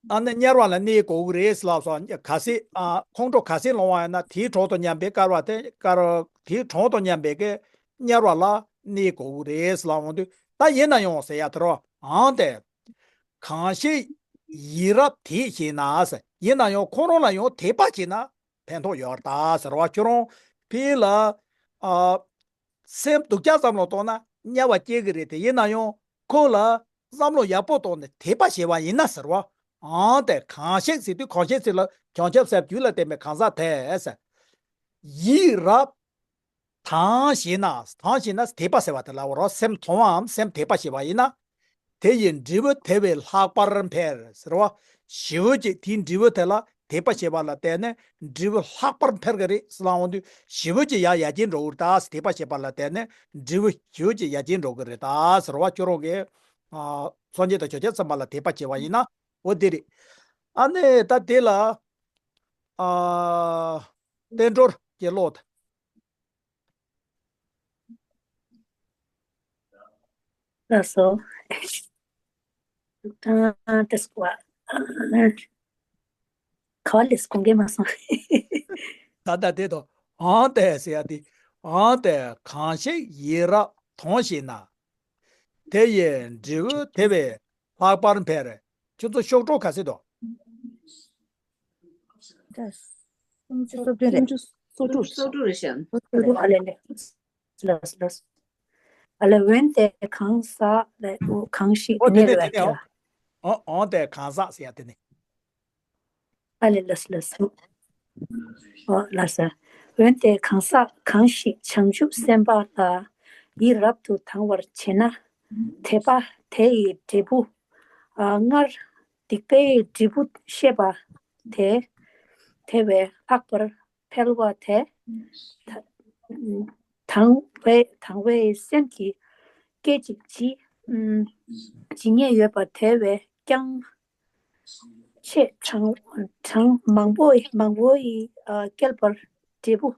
ཨ་ནི་དམྱལ་བ་ལ་གནས་དགོས་ཀྱི་རེད་ཟེར་ལབ་སོང་། གལ་སྲིད་ཨ་ཁོང་ཁྲོ་གལ་སྲིད་ལངས་པ་ཡིན་ན་དེའི་གྲོགས་དང་མཉམ་པའི་དཀར་བ་དེ་དཀར་དེའི་གྲོགས་དང་མཉམ་པའི་གི་དམྱལ་བ་ལ་གནས་དགོས་ཀྱི་རེད་ཟེར་ལབ་འོང་དུས། ད་ཡིན་ན་ཡང་ཟེར་ཡ་དེ་རོ། ཨང་ཏེ། གང་ཞིག་ཡིད་རབ་དད་བྱེད་ན་ཟེར། ཡིན་ན་ཡང་ཁོ་རང་ལ་ཡང་དད་པ་བྱེད་ན་ཕན་ཐོགས་ཡོད་རེད་ད་ཟེར་བ། ཁྱོད་རང་ཕི་ལ་ཨ་སེམས་སྡུག་ཅག་བསམ་བློ་གཏོང་ན་དམྱལ་བ་སྐྱེ་གི་རེད་དེ། ཡིན་ན་ཡང་ཁོ་ལ་བསམ་བློ་ཡག་པོ་གཏོང་ནས་དད་པ་བྱས་པ་ཡིན་ན་ཟེར་བ། ཨང་དེ་གང་ཞིག་ཟེར་དུས་གང་ཞིག་ཟེར་ལ་བྱང་ཆུབ་སེམས་རྒྱུད་ལ་བརྟེན་པའི་གང་ཟག་དེས་ཡིད་རབ་དང་ཞེ་ན། དང་ཞེ་ན་དད་པ་ཟེར་བ་དེ་ལ་འོ་རོ། སེམས་དང་བའམ་སེམས་དད་པ་བྱས་པ་ཡིན་ན། དེ་ཡི་འབྲས་བུ་དེ་བས་ལྷག་པར་འཕེལ་ཟེར་བ། ཞེ་པོ་ཅིག་དེའི་འབྲས་བུ་དེ་ལ་དད་པ་བྱས་པ་ལ་བརྟེན་ནས་འབྲས་བུ་ལྷག་པར་འཕེལ་གི་རེད་ཟེར་ལབ་འོང་དུས། ཞེ་པོ་ཅིག་ཡར་ཡར་རྒྱས་འགྲོ་གི་རེད་ད། དད་པ་བྱས་པ་ལ་བརྟེན་ནས་འབྲས་བུ་ཞེ་པོ་ཅིག་ཡར་རྒྱས་འགྲོ་གི་རེད་ད་ཟེར་བ། ཁྱོད་རང་གིས་ཨ་སངས་རྒྱས་དང་བྱང་ཆུབ་སེམས་དཔའ་ལ་དད་པ་བྱས་པ་ཡིན་ན་འོ་དེ་རེད། ཨ་ནི་ད་དེ་ལ་ཨ་བསྟན་འགྲོར་གྱི་ཀློག་དང་། ལགས་སོ། ཨ་ཏེ་སྐུ་བ། ག་བ་ལས་དགོངས་ཀྱི་མ་སོང་། ད་ལྟ་དེ་དང་ཨང་ཏེ་ཟེར་ཡ་དེ། ཨང་ཏེ་གང་ཞིག་ཡིད་རབ་དང་ཞེ་ན། དེ་ཡི་འབྲས་བུ་དེ་བས་ལྷག་པར་འཕེལ། ཁྱོད་ཚོ་ཤོག་གྲོགས་ག་ཚོད་འདུག་ད་སུམ་ཅུ་སོ་བདུན་རེད། སུམ་ཅུ་སོ་དྲུག་རེད་ཤག་ཨ་ལེ་ལེ། ལགས་ལགས། ཨ་ལེ། འོན་ཏེ་གང་ཟག་ལ་འོ་གང་ཞིག་ཨོ་དེ་དེ་ནས་ནས་དེ་ནས་ལ། ཨོ་ཨོ་དེ་གང་ཟག་ཟེར་ཡ་དེ་ནས། ཨ་ལེ་ལགས་ལགས། ཨོ་ལགས་སོ། འོན་ཏེ་གང་ཟག་གང་ཞིག་བྱང་ཆུབ་སེམས་དཔའ་ལ་ཡིད་རབ་ཏུ་དང་བར་བྱེད་ན། དད་པ་དེ་ཡི་འབྲས་བུ་ཨ་སྔར་ སྡིག་པའི་འབྲས་བུ་བཤད་པ་དེ། དེ་བས་ལྷག་པར་འཕེལ་བ་དེ། ད་དང་བའི་དང་བའི་སེམས་ཀྱིས་སྐད་ཅིག་ཇི་ཇི་སྙེད་ཡོད་པ་དེ་བས་ཀྱང་ཆེས་གྲངས་གྲངས་མང་པོ་མང་པོ་ཡི་བསྐལ་པར་འབྲས་བུ་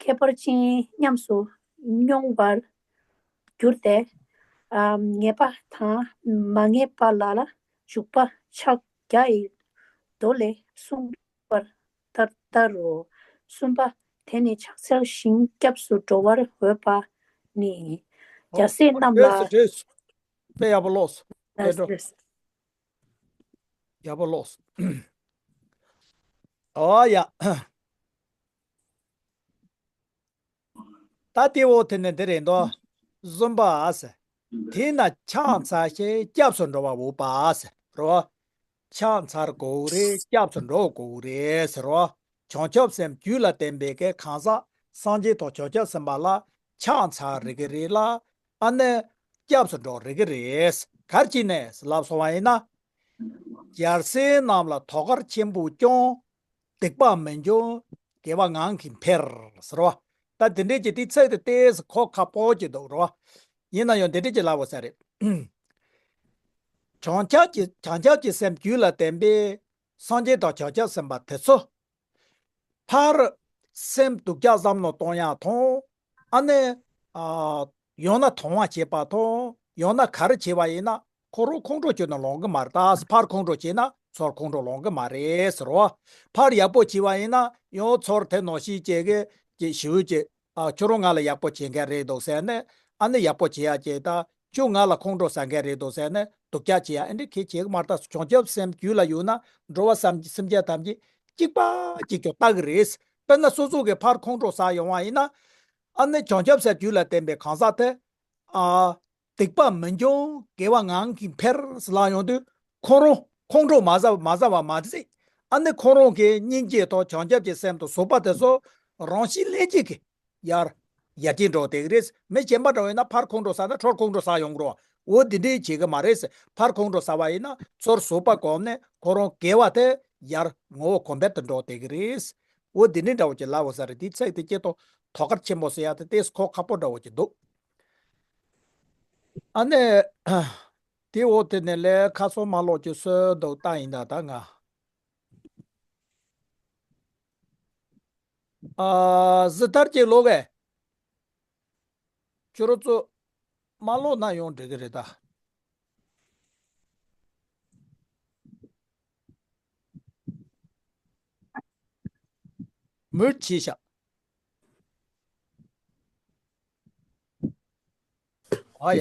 ཁྱད་པར་ཅན་ཉམས་སུ་མྱོང་བར་གྱུར་ཏེ། ངེས་པ་དང་མ་ངེས་པ་ལ་ལ་འཇུག་པ་ཕྱག་རྒྱ་ཡི་མདོ་ལས་གསུངས་པ་ལྟར་ལྟར་རོ། གསུམ་པ། དེ་ནི་ཕྱག་འཚལ་ཞིང་སྐྱབས་སུ་འགྲོ་བར་འོས་པ་ནི། རྒྱལ་སྲས་རྣམས་ལ། དེ་ཡག་པོ་ལོས། དེ་འགྲོ། ཡག་པོ་ལོས། ཨོ་ཡ། ད་དེ་འོ་དེ་ནི་འདི་རེད་དོ། གསུམ་པ་ཟེར། དེས་ན་ཕྱག་འཚལ་ཞིང་སྐྱབས་སུ་འགྲོ་བར་འོས་པ་ཟེར་རོ། ཕྱག་འཚལ་དགོས་རེད། སྐྱབས་སུ་འགྲོ་དགོས་རེད་ཟེར་རོ། བྱང་ཆུབ་སེམས་རྒྱུད་ལ་བརྟེན་པའི་གི་གང་ཟག་སངས་རྒྱས་དང་བྱང་ཆུབ་སེམས་དཔའ་ལ་ཕྱག་འཚལ་རེ་གི་རེད་ལ། ཨ་ནི་སྐྱབས་སུ་འགྲོ་རེ་གི་རེད། གར་གྱིས་ནས་ལབ་སོང་བ་ཡིན་ན། རྒྱལ་སྲས་རྣམས་ལ་དོ་གལ་ཆེན་པོ་ཀྱང་། སྡིག་པ་མི་འབྱུང་དགེ་བ་ངང་གིས་འཕེལ་ཟེར་བ། ད་དེ་འདྲས་ཀྱི་དེ་ཚིག་དེ་ཏོག་ཙམ་གོ་ཁག་པོ་ཅིག་འདུག་རོ། ཡིན་ན་ཡང་དེ་འདྲས་ཀྱི་ལབ་དགོས་ས་རེད། བྱང་ཆུབ་ཀྱི་བྱང་ཆུབ་ཀྱི་སེམས་རྒྱུད་ལ་བརྟེན་པའི་སངས་རྒྱས་དང་བྱང་ཆུབ་སེམས་དཔའ་དེ་ཚོ། ཕར་སེམས་སྡུག་ཅག་བསམ་བློ་གཏོང་ཡག་དང་། ཨ་ནི། ཨ། ཡང་ན་དང་བ་བྱེད་པ་དང་། ཡང་ན་ག་རེ་བྱེད་པ་ཡིན་ན་ཁོ་རང་ཁོང་ཁྲོ་བྱུང་ན་ལོང་གི་མ་རེད། ད་ཕར་ཁོང་ཁྲོ་བྱས་ན་ཚུར་ཁོང་ཁྲོ་ལོང་གི་མ་རེད་ཟེར་བ། ཕར་ཡག་པོ་བྱས་པ་ཡིན་ན་ཡང་ཚུར་དེ་ནང་བཞིན་བྱེད་གི་ཅིག་ཞི་བའི་ཅིག་ཨ། ཁྱོད་རང་ང་ལ་ཡག་པོ་བྱེད་མཁན་རེད་འདུག་ཟེར་ནས། ཨ་ནི་ཡག་པོ་བྱེད་ཡག་ཅིག་ད། ཁྱོད་ང་ལ་ཁོང་ཁྲོ་ཟ་མཁན་རེད་འདུག་ཟེར་ནས་སྡུག་ཅག་བྱེད་ཡག་ཨེ་འདྲ་ཁེ་བྱེད་གི་མ་རེད། ད་བྱང་ཆུབ་སེམས་རྒྱུད་ལ་ཡོད་ན་འགྲོ་བ་སེམས་སེམས་ཅན་ཐམས་ཅད་གཅིག་པ་གཅིག་ཀྱང་ལྟ་གི་རེད། དཔེར་ན་སོ་སོ་གི་ཕར་ཁོང་ཁྲོ་ཟ་ཡོང་བ་ཡིན་ན། ཨ་ནི་བྱང་ཆུབ་སེམས་རྒྱུད་ལ་བརྟེན་པའི་གང་ཟག་དེ། ཨ། སྡིག་པ་མི་འབྱུང་དགེ་བ་ངང་གིས་འཕེལ་ཟེར་ལབ་ཡོང་དུས། ཁོང་རང་ཁོང་ཁྲོ་མ་ཟ་མ་ཟ་བ་མ་ཟད། ཨ་ནི་ཁོང་རང་གི་སྙིང་རྗེ་དང་བྱང་ཆུབ་ཀྱི་སེམས་དང་ཟུག་པ་དེ་ཚོ་རང་བཞིན་ལྷན་སྐྱེས་ཀྱིས་ཡར་ཡར་རྒྱས་འགྲོ་བསྡད་ཀྱི་རེད། མི་གཞན་པ་འདྲ་བ་ཡིན་ན་ཕར་ཁོང་ཁྲོ་ཟ་ན་ཚུར་ཁོང་ཁྲོ་ཟ་ཡོང་གི་རེད། འོ་འདི་འདྲའི་བྱེད་ཀྱི་མ་རེད། ཕར་ཁོང་ཁྲོ་ཟ་བ་ཡིན་ན་ཚུར་ཟུག་པ་གོམས་ནས་ཁོ་རང་དགེ་བ་དེ་ཡར་ངོ་བོ་གོང་འཕེལ་དུ་འགྲོ་བསྡད་ཀྱི་རེད། འོ་འདི་འདྲའི་འདྲ་བོ་ཅིག་ལབ་དགོས་ས་རེད། དེའི་ཚིག་དེ་སྐྱེ་ཏོ་དོ་གལ་ཆེན་པོ་ཟེར་ཡག་དེ་ཏོག་ཙམ་གོ་ཁག་པོ་འདྲ་བོ་ཅིག་འདུག་ཨ་ནི། དེ་འོག་དེ་ནས་ལས་ཁ་སང་མ་ཀློག་རྒྱུ་སྲོལ་འདུག་ད་ཡིན་ད་ད་ང་། ཨ། གཟི་ཐར་གྱི་ཀློག་གས། ཁྱོད་རང་ཚོ་མ་ཀློག་ན་ཡང་འགྲིག་གི་རེད་ད། མུར་ཆི་ཤ། ཨ་ཡ།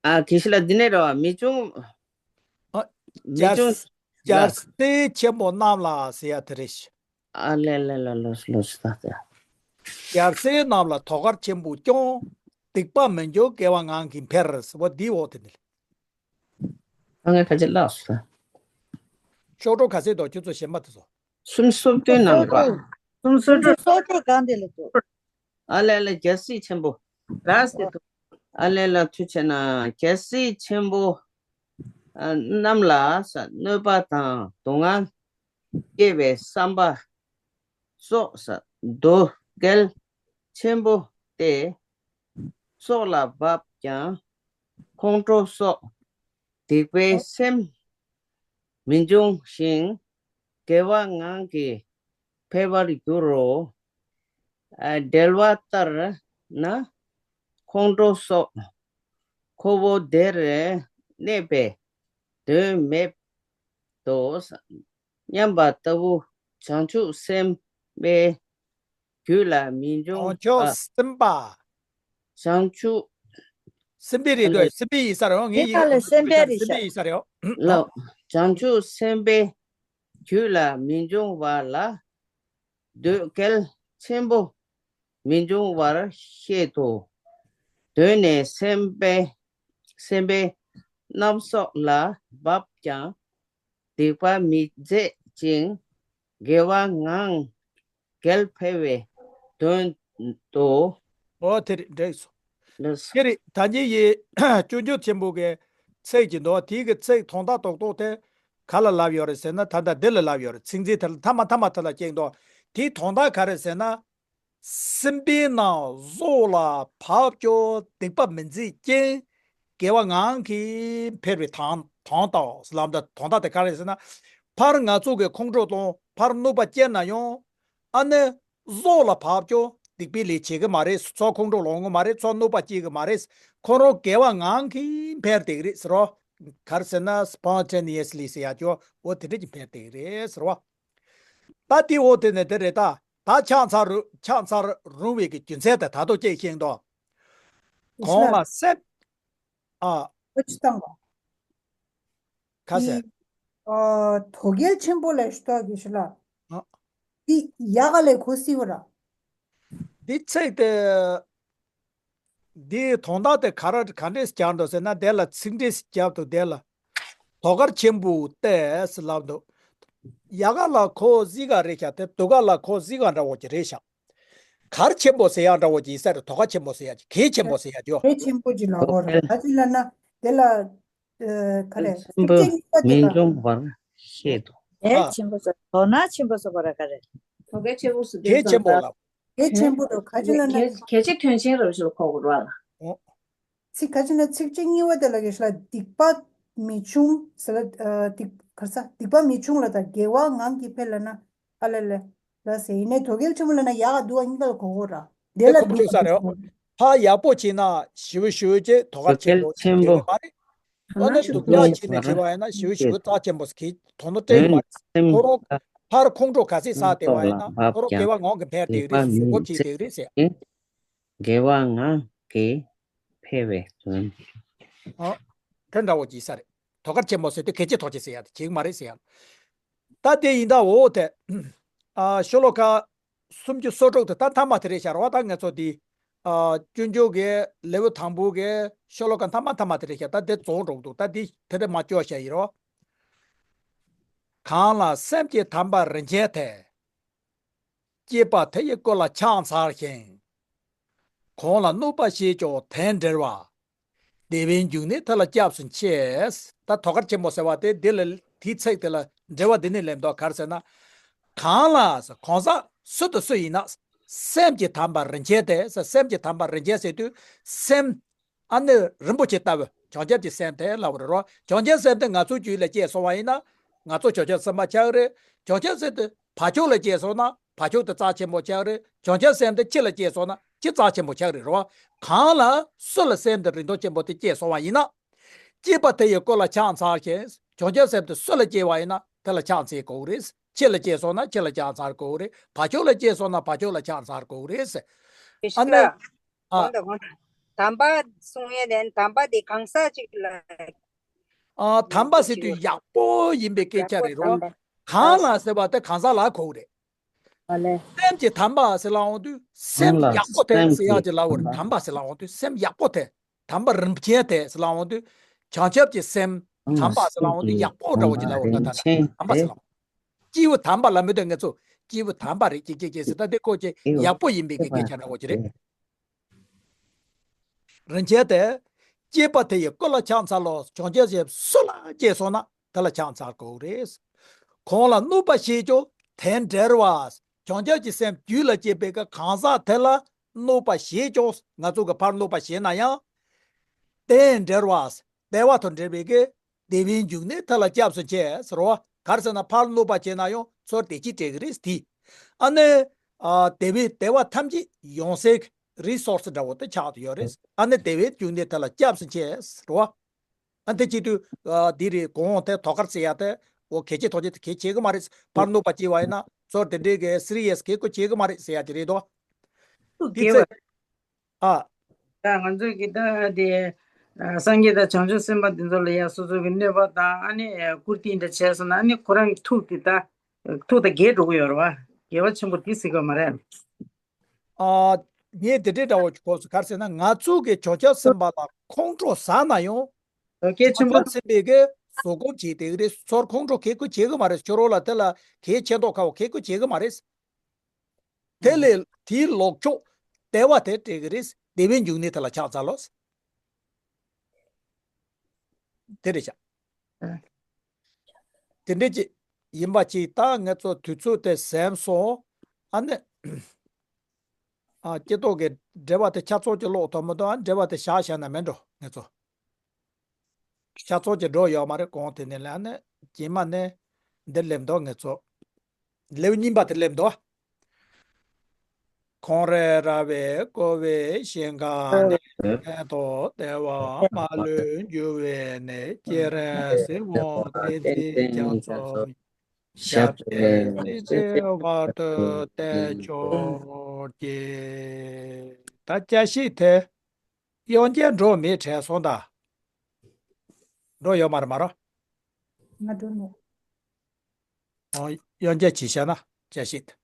ཨ། དགེ་བཤེས་ལགས་འདི་ནས་རེད་བ། མི་འབྱུང་། ཨ། མི་འབྱུང་། རྒྱལ་སྲས་ཆེན་པོ་རྣམས་ལ་ཟེར་ཡ་དེ་རེད་ཤག་ཨ་ལེ་ལེ་ལེ་ལོས་ལོས་ད་ད། རྒྱལ་སྲས་རྣམས་ལ་དོ་གལ་ཆེན་པོ་ཀྱང་། སྡིག་པ་མི་འབྱུང་དགེ་བ་ངང་གིས་འཕེལ་ཟེར་བ་འདི་འོག་དེ་ནི། ཨ་ངས་ཁ་ཆེ་ལགས་སོ། ཤོག་གྲོགས་ག་ཚད་འདུག་ཁྱོད་ཚོ་གཞན་པ་དེ་ཚོ། སུམ་སོ་བདུན་ནང་པ། སུམ་སོ་དྲུག་སོ་དྲུག་གང་དེ་ལ་འདུག་ཨ་ལེ་ལེ་རྒྱལ་སྲས་ཆེན་པོ། ར་སེ་དུ། ཨ་ལེ་ལ་ཐུགས་ཆེ་ན་རྒྱལ་སྲས་ཆེན་པོ། ཨ། རྣམས་ལ་ས་གནོད་པ་དང་སྡུག་བསྔལ་སྐྱེ་བའི་བསམ་པ་སོགས་ས་དོ་གལ་ཆེན་པོ་སྟེ། སྲོག་ལ་བབ་ཀྱང་ཁོང་ཁྲོ་སོགས་སྡིག་པའི་སེམས་མི་འབྱུང་ཞིང་དགེ་བ་ངང་གིས་འཕེལ་བར་འགྱུར་རོ། ཨ། འགྲེལ་བ་ལྟར་ན་ཁོང་ཁྲོ་སོགས་ཁོ་བོ་དེར་གནས་པའི་དོན་མེད་དོ་སྙམ་པ་ལྟ་བུ་བྱང་ཆུབ་སེམས་དཔའི་རྒྱུད་ལ་མི་འབྱུང་བ། བྱང་ཆུབ་སེམས་དཔའ། བྱང་ཆུབ། སེམས་དཔའི་རེད་དོ། སེམས་དཔའི་ཡིན་ས་རེད། ངས་ཡིན་ས་རེད། སེམས་དཔའི་ཡིན་ས་རེད། ལ་བྱང་ཆུབ་སེམས་དཔའི་རྒྱུད་ལ་མི་འབྱུང་བ་ལ་འདོད་གལ་ཆེན་པོ་མི་འབྱུང་བར་བཤད་དོ། དོན་ནི་སེམས་དཔའི་སེམས་དཔའི་རྣམ་སྲོག་ལ་བབ་ཀྱང་སྡིག་པ་མི་མཛད་ཅིང་དགེ་བ་ངང་གལ་འཕེལ་བའི་དོན་ཏོ། ཨོ་དེ་རེད། འགྲིག་སོང་། ལགས་སོ། དེ་རེད། ད་ཉིད་ཡིས་སྐྱོན་བརྗོད་ཆེན་པོ་གི་ཚིག་ཅིག་འདུག་དེའི་གི་ཚིག་དོན་དག་རྡོག་རྡོག་དེ་ ག་ལ་ལབ་ཡོད་རེད་ཟེར་ན། ད་ལྟ་འདི་ལ་ལབ་ཡོད་རེད། ཚིག་འཛིན་དེ་ལ་མཐའ་མ་མཐའ་མ་དེ་ལ་སྐྱེལ་འདུག་དེའི་དོན་དག་ག་རེ་ཟེར་ན། སྲིན་པོའི་ནང་གཟུགས་ལ་བབ་ཀྱང་སྡིག་པ་མི་འཛིན་རྐྱེན། དགེ་བ་ངང་གིས་འཕེལ་བའི་དོན་དོན་དག་ལབ་ད། དོན་དག་དེ་ག་རེ་ཟེར་ན། ཕར་ང་ཚོ་གི་ཁོང་ཁྲོ་དང་ཕར་གནོད་པ་སྐྱེལ་ན་ཡང་། ཨ་ནི་གཟུགས་ལ་བབ་ཀྱང་སྡིག་པའི་ལས་བྱེད་ཀྱི་མ་རེད། ཚུར་ཁོང་ཁྲོ་ལངས་ཀྱི་མ་རེད། ཚུར་གནོད་པ་སྐྱེལ་གྱི་མ་རེད། ཁོ་རང་དགེ་བ་ངང་གིས་འཕེལ་བསྡད་ཀྱི་རེད་ཟེར་རོ། ག་རེ་ཟེར་ན་spontaneously ཟེར་ཡག་ཅོ། འོ་དེ་འདྲ་ཅིག་འཕེལ་བསྡད་ཀྱི་རེད་ཟེར་བ། ད་དེ་འོ་དེ་ནས་དེ་རེད། ད་ད་ཆགས་ཚར་རུ་ཆགས་ཚར་རུང་བའི་གི་རྒྱུ་མཚན་དེ་ད་དུང་སྐྱེས་ཤིང་དོ། གོང་ལ་སེམས། ཨ། ཨོ་ཅི་བཏང་གོ། ཁ་ཟེར། ཨ། དོ་གལ་ཆེན་པོ་ལས་ཤོ་ཏོག་གི་ཤི་ལ། ཨ། འདི་ཡག་ག་ལས་གོ་སྲིད་བ་ར། འདི་ཚིག་དེ། འདིའི་དོན་དག་དེ་ག་ར་ག་འདྲས་སྦྱར་འདུག་ཟེར་ན། དེ་ལ་ཚིག་འགྲེལ་རྒྱབ་འདུག་དེ་ལ། དོ་གལ་ཆེན་པོ་སྟེ་ཟེར་ལབ་འདུག་ཡག་ག་ལ་གོ་སྲིད་ག་རེད་ཤག་དེ་སྡུག་ག་ལ་གོ་སྲིད་ག་འདྲ་བོ་ཅིག་རེད་ཤག་གལ་ཆེན་པོ་ཟེར་ཡག་འདྲ་བོ་ཅིག་ཡིན་ས་རེད། དོ་གལ་ཆེན་པོ་ཟེར་ཡག་ཅིག་གལ་ཆེན་པོ་ཟེར་ཡག་ཅིག་ཡོ། གལ་ཆེན་པོ་ཅིག་ལབ་དགོས་རེད། ད་ཅི་ལབ་ན་དེ་ལ། ཨ། ག་རེ། ཆེན་པོ་ཚིག་རྐྱང་གཉིས་པ་དེ་མི་ལ། འབྱུང་བར་བཤད་དོ། གལ་ཨ། ཆེན་པོ་ཟེར། དོ་སྣང་ཆེན་པོ་ཟེར་བ་ར་ག་རེ། དོ་གལ་ཆེན་པོ་ཟེར་དུས་གལ་ཆེན་པོ་ཙམ་ལ། གལ་ཆེན་པོ་ར་ག་ཅི་ལབ་ན། གལ་གལ་ཆེ་དོན་ཆེན་རབ་ཞིག་ལ་གོ་དགོས་ར་ལ། ཨོ། ཚིག་ག་ཅི་ན་ཚིག་རྐྱང་གཉིས་པ་དེ་ལ་གེ་ཤ་ལ་སྡིག་པ་མི་འབྱུང་ཟེར་ལ། ཨ། སྡིག་ག་རེ་ཟ། སྡིག་པ་མི་འབྱུང་ལ་ད་དགེ་བ་ངང་གིས་འཕེལ་ལ་ན། ཨ་ལ་ལ། ལ་ཟེར་ཡིན་ནའི་དོ་གལ་ཆེན་པོ་ལ་ན་ཡག་ག་སྡུག་ག་གཉིས་ཀ་ལ་གོ་གོ་ར། དེ་དེ་ལ་ཁོ་སྡུག་ཆུག་ས་རེད། ཕ་ཡག་པོ་བྱས་ན་ཞི་བ་ཞི་བ་ཅེ་དོ་གལ་ཆེན་པོ་ཟེར་གི་མ་རེད། ཨ་ན་སྡུག་ཅག་བྱས་ནས་བྱས་པ་ཡིན་ན་ཞི་བ་ཞི་བ་རྩ་ཆེན་པོ་ཟེར་གི་དོན་དུ་སྤྲད་ཀྱི་མ་རེད། ཁོ་རང་ཕར་ཁོང་ཁྲོ་ག་ཚད་ཟ་བསྡད་པ་ཡིན་ན་ཁོ་རང་དགེ་བ་ངང་གིས་འཕེལ་བསྡད་ཀྱི་རེད། གཟུགས་པོ་བྱས་བསྡད་ཀྱི་རེད་ཟེར། དགེ་བ་ངང་གིས་འཕེལ་བའི་དོན། ཨ། དེ་འདྲ་བོ་ཅིག་ས་རེད། དོ་གལ་ཆེན་པོ་ཟེར་དུས་གལ་ཆེ་ཐག་ཆོད་ཟེར་ཡག་དེ་བྱེད་ཀྱི་མ་རེད་ཟེར་ཡག་ད་དེ་ཡིན་ད་འོ་དེ། ཨ། ཤོ་ལོ་ཀ་སུམ་ཅུ་སོ་དྲུག་དེ་ད་མཐའ་མ་དེ་རེད་ཤག་ར་བ། ད་ང་ཚོ་དེ། ཨ། སྤྱོད་འཇུག་གི་ལེའུ་དང་པོ་གི་ཤོ་ལོ་ཀ་མཐའ་མ་མཐའ་མ་དེ་རེད་ཤག་ད་དེ་རྫོགས་འགྲོ་གི་འདུག་ད་དེ་དེ་རེད་མ་ཅོ་ཤག་ཡིན་རོ། གང་ལ་སེམས་ཀྱི་དམ་པ་རིན་ཆེན་དེ། སྐྱེས་པ་དེ་ཡི་སྐུ་ལ་ཕྱག་འཚལ་ཞིང་། གང་ལ་གནོད་པ་བྱེད་ཀྱང་དོན་འབྲེལ་བ། བདེ་བའི་འབྱུང་གནས་དེ་ལ་སྐྱབས་སུ་མཆི། ད་དོ་གལ་ཆེན་པོ་ཟེར་བ་དེ་འདི་ལ་དེའི་ཚིག་དེ་ལ་འགྲེལ་བ་འདི་ནས་ལེན་འདུག་ག་རེ་ཟེར་ན། གང་ལ་གང་ཟག་སུ་དང་སུ་ཡིན་ན། སེམས་ཀྱི་དམ་པ་རིན་ཆེན་དེ་ཟེར། སེམས་ཀྱི་དམ་པ་རིན་ཆེན་ཟེར་དུས་སེམས། ཨ་ནི་རིན་པོ་ཆེ་ལྟ་བུ་བྱང་ཆུབ་ཀྱི་སེམས་དེ་ལབ་པ་རེད་རོ། བྱང་ཆུབ་སེམས་དེ་ང་ཚོའི་རྒྱུད་ལ་སྐྱེས་སོང་བ་ཡིན་ན་ང་ཚོ་བྱང་ཆུབ་སེམས་དཔའ་ཆགས་རེད། བྱང་ཆུབ་སེམས་དེ་བག་ཆགས་ལ་སྐྱེས་སོང་ན་བག་ཆགས་དེ་རྩ་ཆེན་པོ་ཆགས་རེད། བྱང་ཆུབ་སེམས་དེ་ཁྱི་ལ་སྐྱེས་སོང་ན་ཁྱི་རྩ་ཆེན་པོ་ཆགས་རེད་རོ། གང་ལ་སུ་ལ་སེམས་དེ་རིན་ཐང་ཆེན་པོ་དེ་སྐྱེས་སོང་བ་ཡིན་ན། སྐྱེས་པ་དེ་ཡི་སྐུ་ལ་ཕྱག་འཚལ་ཞིང་། བྱང་ཆུབ་སེམས་དེ་སུ་ལ་སྐྱེས་པ་ཡིན་ན་དེ་ལ་ཕྱག་འཚལ་དགོས་རེད། ཁྱི་ལ་སྐྱེས་སོང་ན་ཁྱི་ལ་ཕྱག་འཚལ་དགོས་རེད། བག་ཆགས་ལ་སྐྱེས་སོང་ན་བག་ཆགས་ལ་ཕྱག་འཚལ་དགོས་རེད། ཨ་ནི། ཨ། གོང་དུ་གོང་དུ། དམ་པ་གསུང་ཡས་ལན་དམ་པ་དེ་གང་ཟག་ཅིག་ལ། ཨ། དམ་པ་ཟེར་དུས་ཡག་པོ་ཡིན་པའི་སྐད་ཆ་རེད་རོ། ཡག་པོ་དམ་པ། གང་ལ་ཟེར་བ་དེ་གང་ཟག་ལ་གོ་གི་རེད། ཨ་ལས། སེམས་ཀྱི་དམ་པ་ཟེར་ལ་འོང་དུས་སེམས་གང་ལ་ཡག་པོ་དེ་སེམས་ཟེར་ཡག་ཀྱི་ཅིག་ལབ་པ་རེད། དམ་པ་ཟེར་ལ་འོང་དུས་སེམས་ཡག་པོ་དེ། དམ་པ་རིན་ཆེན་དེ་ཟེར་ལ་འོང་དུས། བྱང་ཆུབ་ཀྱི་སེམས། གང་ལ་དམ་པ་ཟེར་ལ་འོང་དུས་ཡག་པོ་འདྲ་བོ་ཅིག་ལབ་པ་རེད། ད་ལྟ་དམ་པ་ཟེར་ལ་འོང་། སྐྱེས་བུ་དམ་པ་ལ་མི་འདོད་ངེད་ཚོ། སྐྱེས་བུ་དམ་པ་རེད་ཅེས་ཅེས་ཅེས་ཟེར། ད་འདི་ཁོ་ཅེས་ཡག་པོ་ཡིན་པའི་གི་སྐད་ཆ་འདྲ་བོ་ཅིག་རེད། རིན་ཆེན་དེ། སྐྱེས་པ་དེ་ཡི་སྐུ་ལ་ཕྱག་འཚལ་ལོ། བྱང་ཆུབ་སེམས་སུ་ལ་སྐྱེས་སོང་ན་དེ་ལ་ཕྱག་འཚལ་དགོས་རེད། གང་ལ་གནོད་པ་བྱེད་ཀྱང་དོན་འབྲེལ་བ། བྱང་ཆུབ་ཀྱི་སེམས་རྒྱུད་ལ་སྐྱེས་པའི་གི་གང་ཟག་དེ་ལ་གནོད་པ་བྱེད་ཀྱང་ང་ཚོ་གི་ཕར་གནོད་པ་བྱས་ན་ཡང་། དོན་འབྲེལ་བ། བདེ་བ་དང་འབྲེལ་བའི་གི་བདེ་བའི་འབྱུང་གནས་དེ་ལ་སྐྱབས་སུ་མཆི་ཟེར་བ། ག་རེ་ཟེར་ན་ཕར་གནོད་པ་བྱས་ན་ཡང་ཚུར་བདེ་སྐྱིད་སྤྲད་གི་རེད་དེ། ཨ་ནི། ཨ། བདེ་བའི་བདེ་བ་ཐམས་ཅད་ཡོང་སའི་རི་སོར་སི་འདྲ་བོ་དེ་ཆགས་ཏེ་ཡོད་རེད། ཨ་ནི་བདེ་བའི་འབྱུང་གནས་དེ་ལ་སྐྱབས་སུ་མཆི་ཟེར་བ། ཨ་འདི་བྱེད་དུས། ཨ། འདི་རེད། གོང་དེ་དོ་གལ་ཟེར་ཡ་དེ། འོ་གལ་ཆེ་ཐག་ཆོད་དེ་གལ་ཆེ་གི་མ་རེད། ཕར་གནོད་པ་སྐྱེལ་བ་ཡིན་ན་ཚུར་དེ་འདྲའི་གི་སི་རི་ཡས་གལ་ཁོ་ཆེ་གི་མ་རེད་ཟེར་ཡ་ཅིག་རེད་དོ། ཐུགས་དགྱེས་པ། ཨ། ད་ང་ཚོས་ཀྱི་ད་དེ། ཨ། སངས་རྒྱས་དང་བྱང་ཆུབ་སེམས་དཔའ་འདི་ཚོ་ལ་ཡ་སོ་སོ་གི་གནོད་པ་དང་ཨ་ནི་བཀུར་སྟི་འདྲ་བྱས་སོང་ན་ཨ་ནི་ཁོ་རང་གི་ཐུགས་དེ་ད། ཐུགས་ད་དགྱེས་འགྲོ་གི་ཡོད་རེད་བ། དགྱེས་པ་ཆེན་པོ་དེ་གཟིགས་པ་མ་རེད། ཨ། ངས་དེ་འདྲའི་འདྲ་བོ་གོ་སོང་། ག་རེ་ཟེར་ན་ང་ཚོ་གི་བྱང་ཆུབ་སེམས་དཔའ་ལ་ཁོང་ཁྲོ་ཟ་ན་ཡང་། དགྱེས་པ་ཆེན་པོ། བྱང་ཆུབ་སེམས་དཔའི་གི་བཟོད་སྒོམ་བྱེད་དེ་གི་རེད། ཚུར་ཁོང་ཁྲོ་གལ་ཁོ་བྱེད་གི་མ་རེད། ཁྱོད་རང་ལ་དེ་ལ་གལ་ཆེ་མདོག་ཁ་བོ་གལ་ཁོ་བྱེད་གི་མ་རེད། དེ་ལས་དེའི་ལོག་ཕྱོགས་བདེ་བ་དེ་སྤྲད་གི་རེད། བདེ་བའི་འབྱུང་གནས་དེ་ལ་ཕྱག་འཚལ་ལོ། དེ་རེད་ཤག་དེ་འདྲ་ཅིག་ཡིན་པ་ཅིག་ད་ངེད་ཚོ་དུས་ཚོད་དེ་ཟིན་སོང་། ཨ་ནི། ཨ། སྐྱེ་ཐོག་གི་འགྲེལ་པ་དེ་ཆ་ཚང་ཅིག་ཀློག་ཐུབ་མི་འདུག་ཨ། འགྲེལ་པ་དེ་བཞག་བཞག་ན་མེད་འགྲོ་ངེད་ཚོ། ཆ་ཚང་ཅིག་འགྲོ་ཡོད་མ་རེད། གོང་དེ་ནས་ལ་ནི་རྗེས་མ་ནས་འདིར་སླེབས་འདུག་ངེད་ཚོ། ལེའུ་གཉིས་པ་དེ་སླེབས་འདུག་ཁོང་རེ་ར་བས་བསྐོར་བའི་ཞིང་ཁམས་ནས། ཕན་འདོགས་བདེ་བ་མ་ལུས་འབྱུང་བའི་གནས། སྐྱེ་རིམ་གསེར་སྔོ་བསྟན་འཛིན་རྒྱ་མཚོ། ཞབས་པད་སྲིད་མཐའི་བར་དུ་བརྟན་གྱུར་ཅིག་ད་བཅའ་ཤེས་དེ་དབྱངས་ཅན་འགྲོ་མིའི་དྲན་གསོ་དང་འགྲོ་ཡོད་མ་རེད་མ་རོ། ང་འགྲོ་མེད། ཨོ། དབྱངས་ཅན་གྱིས་བཤད་ན་བཅའ་ཤེས་དེ།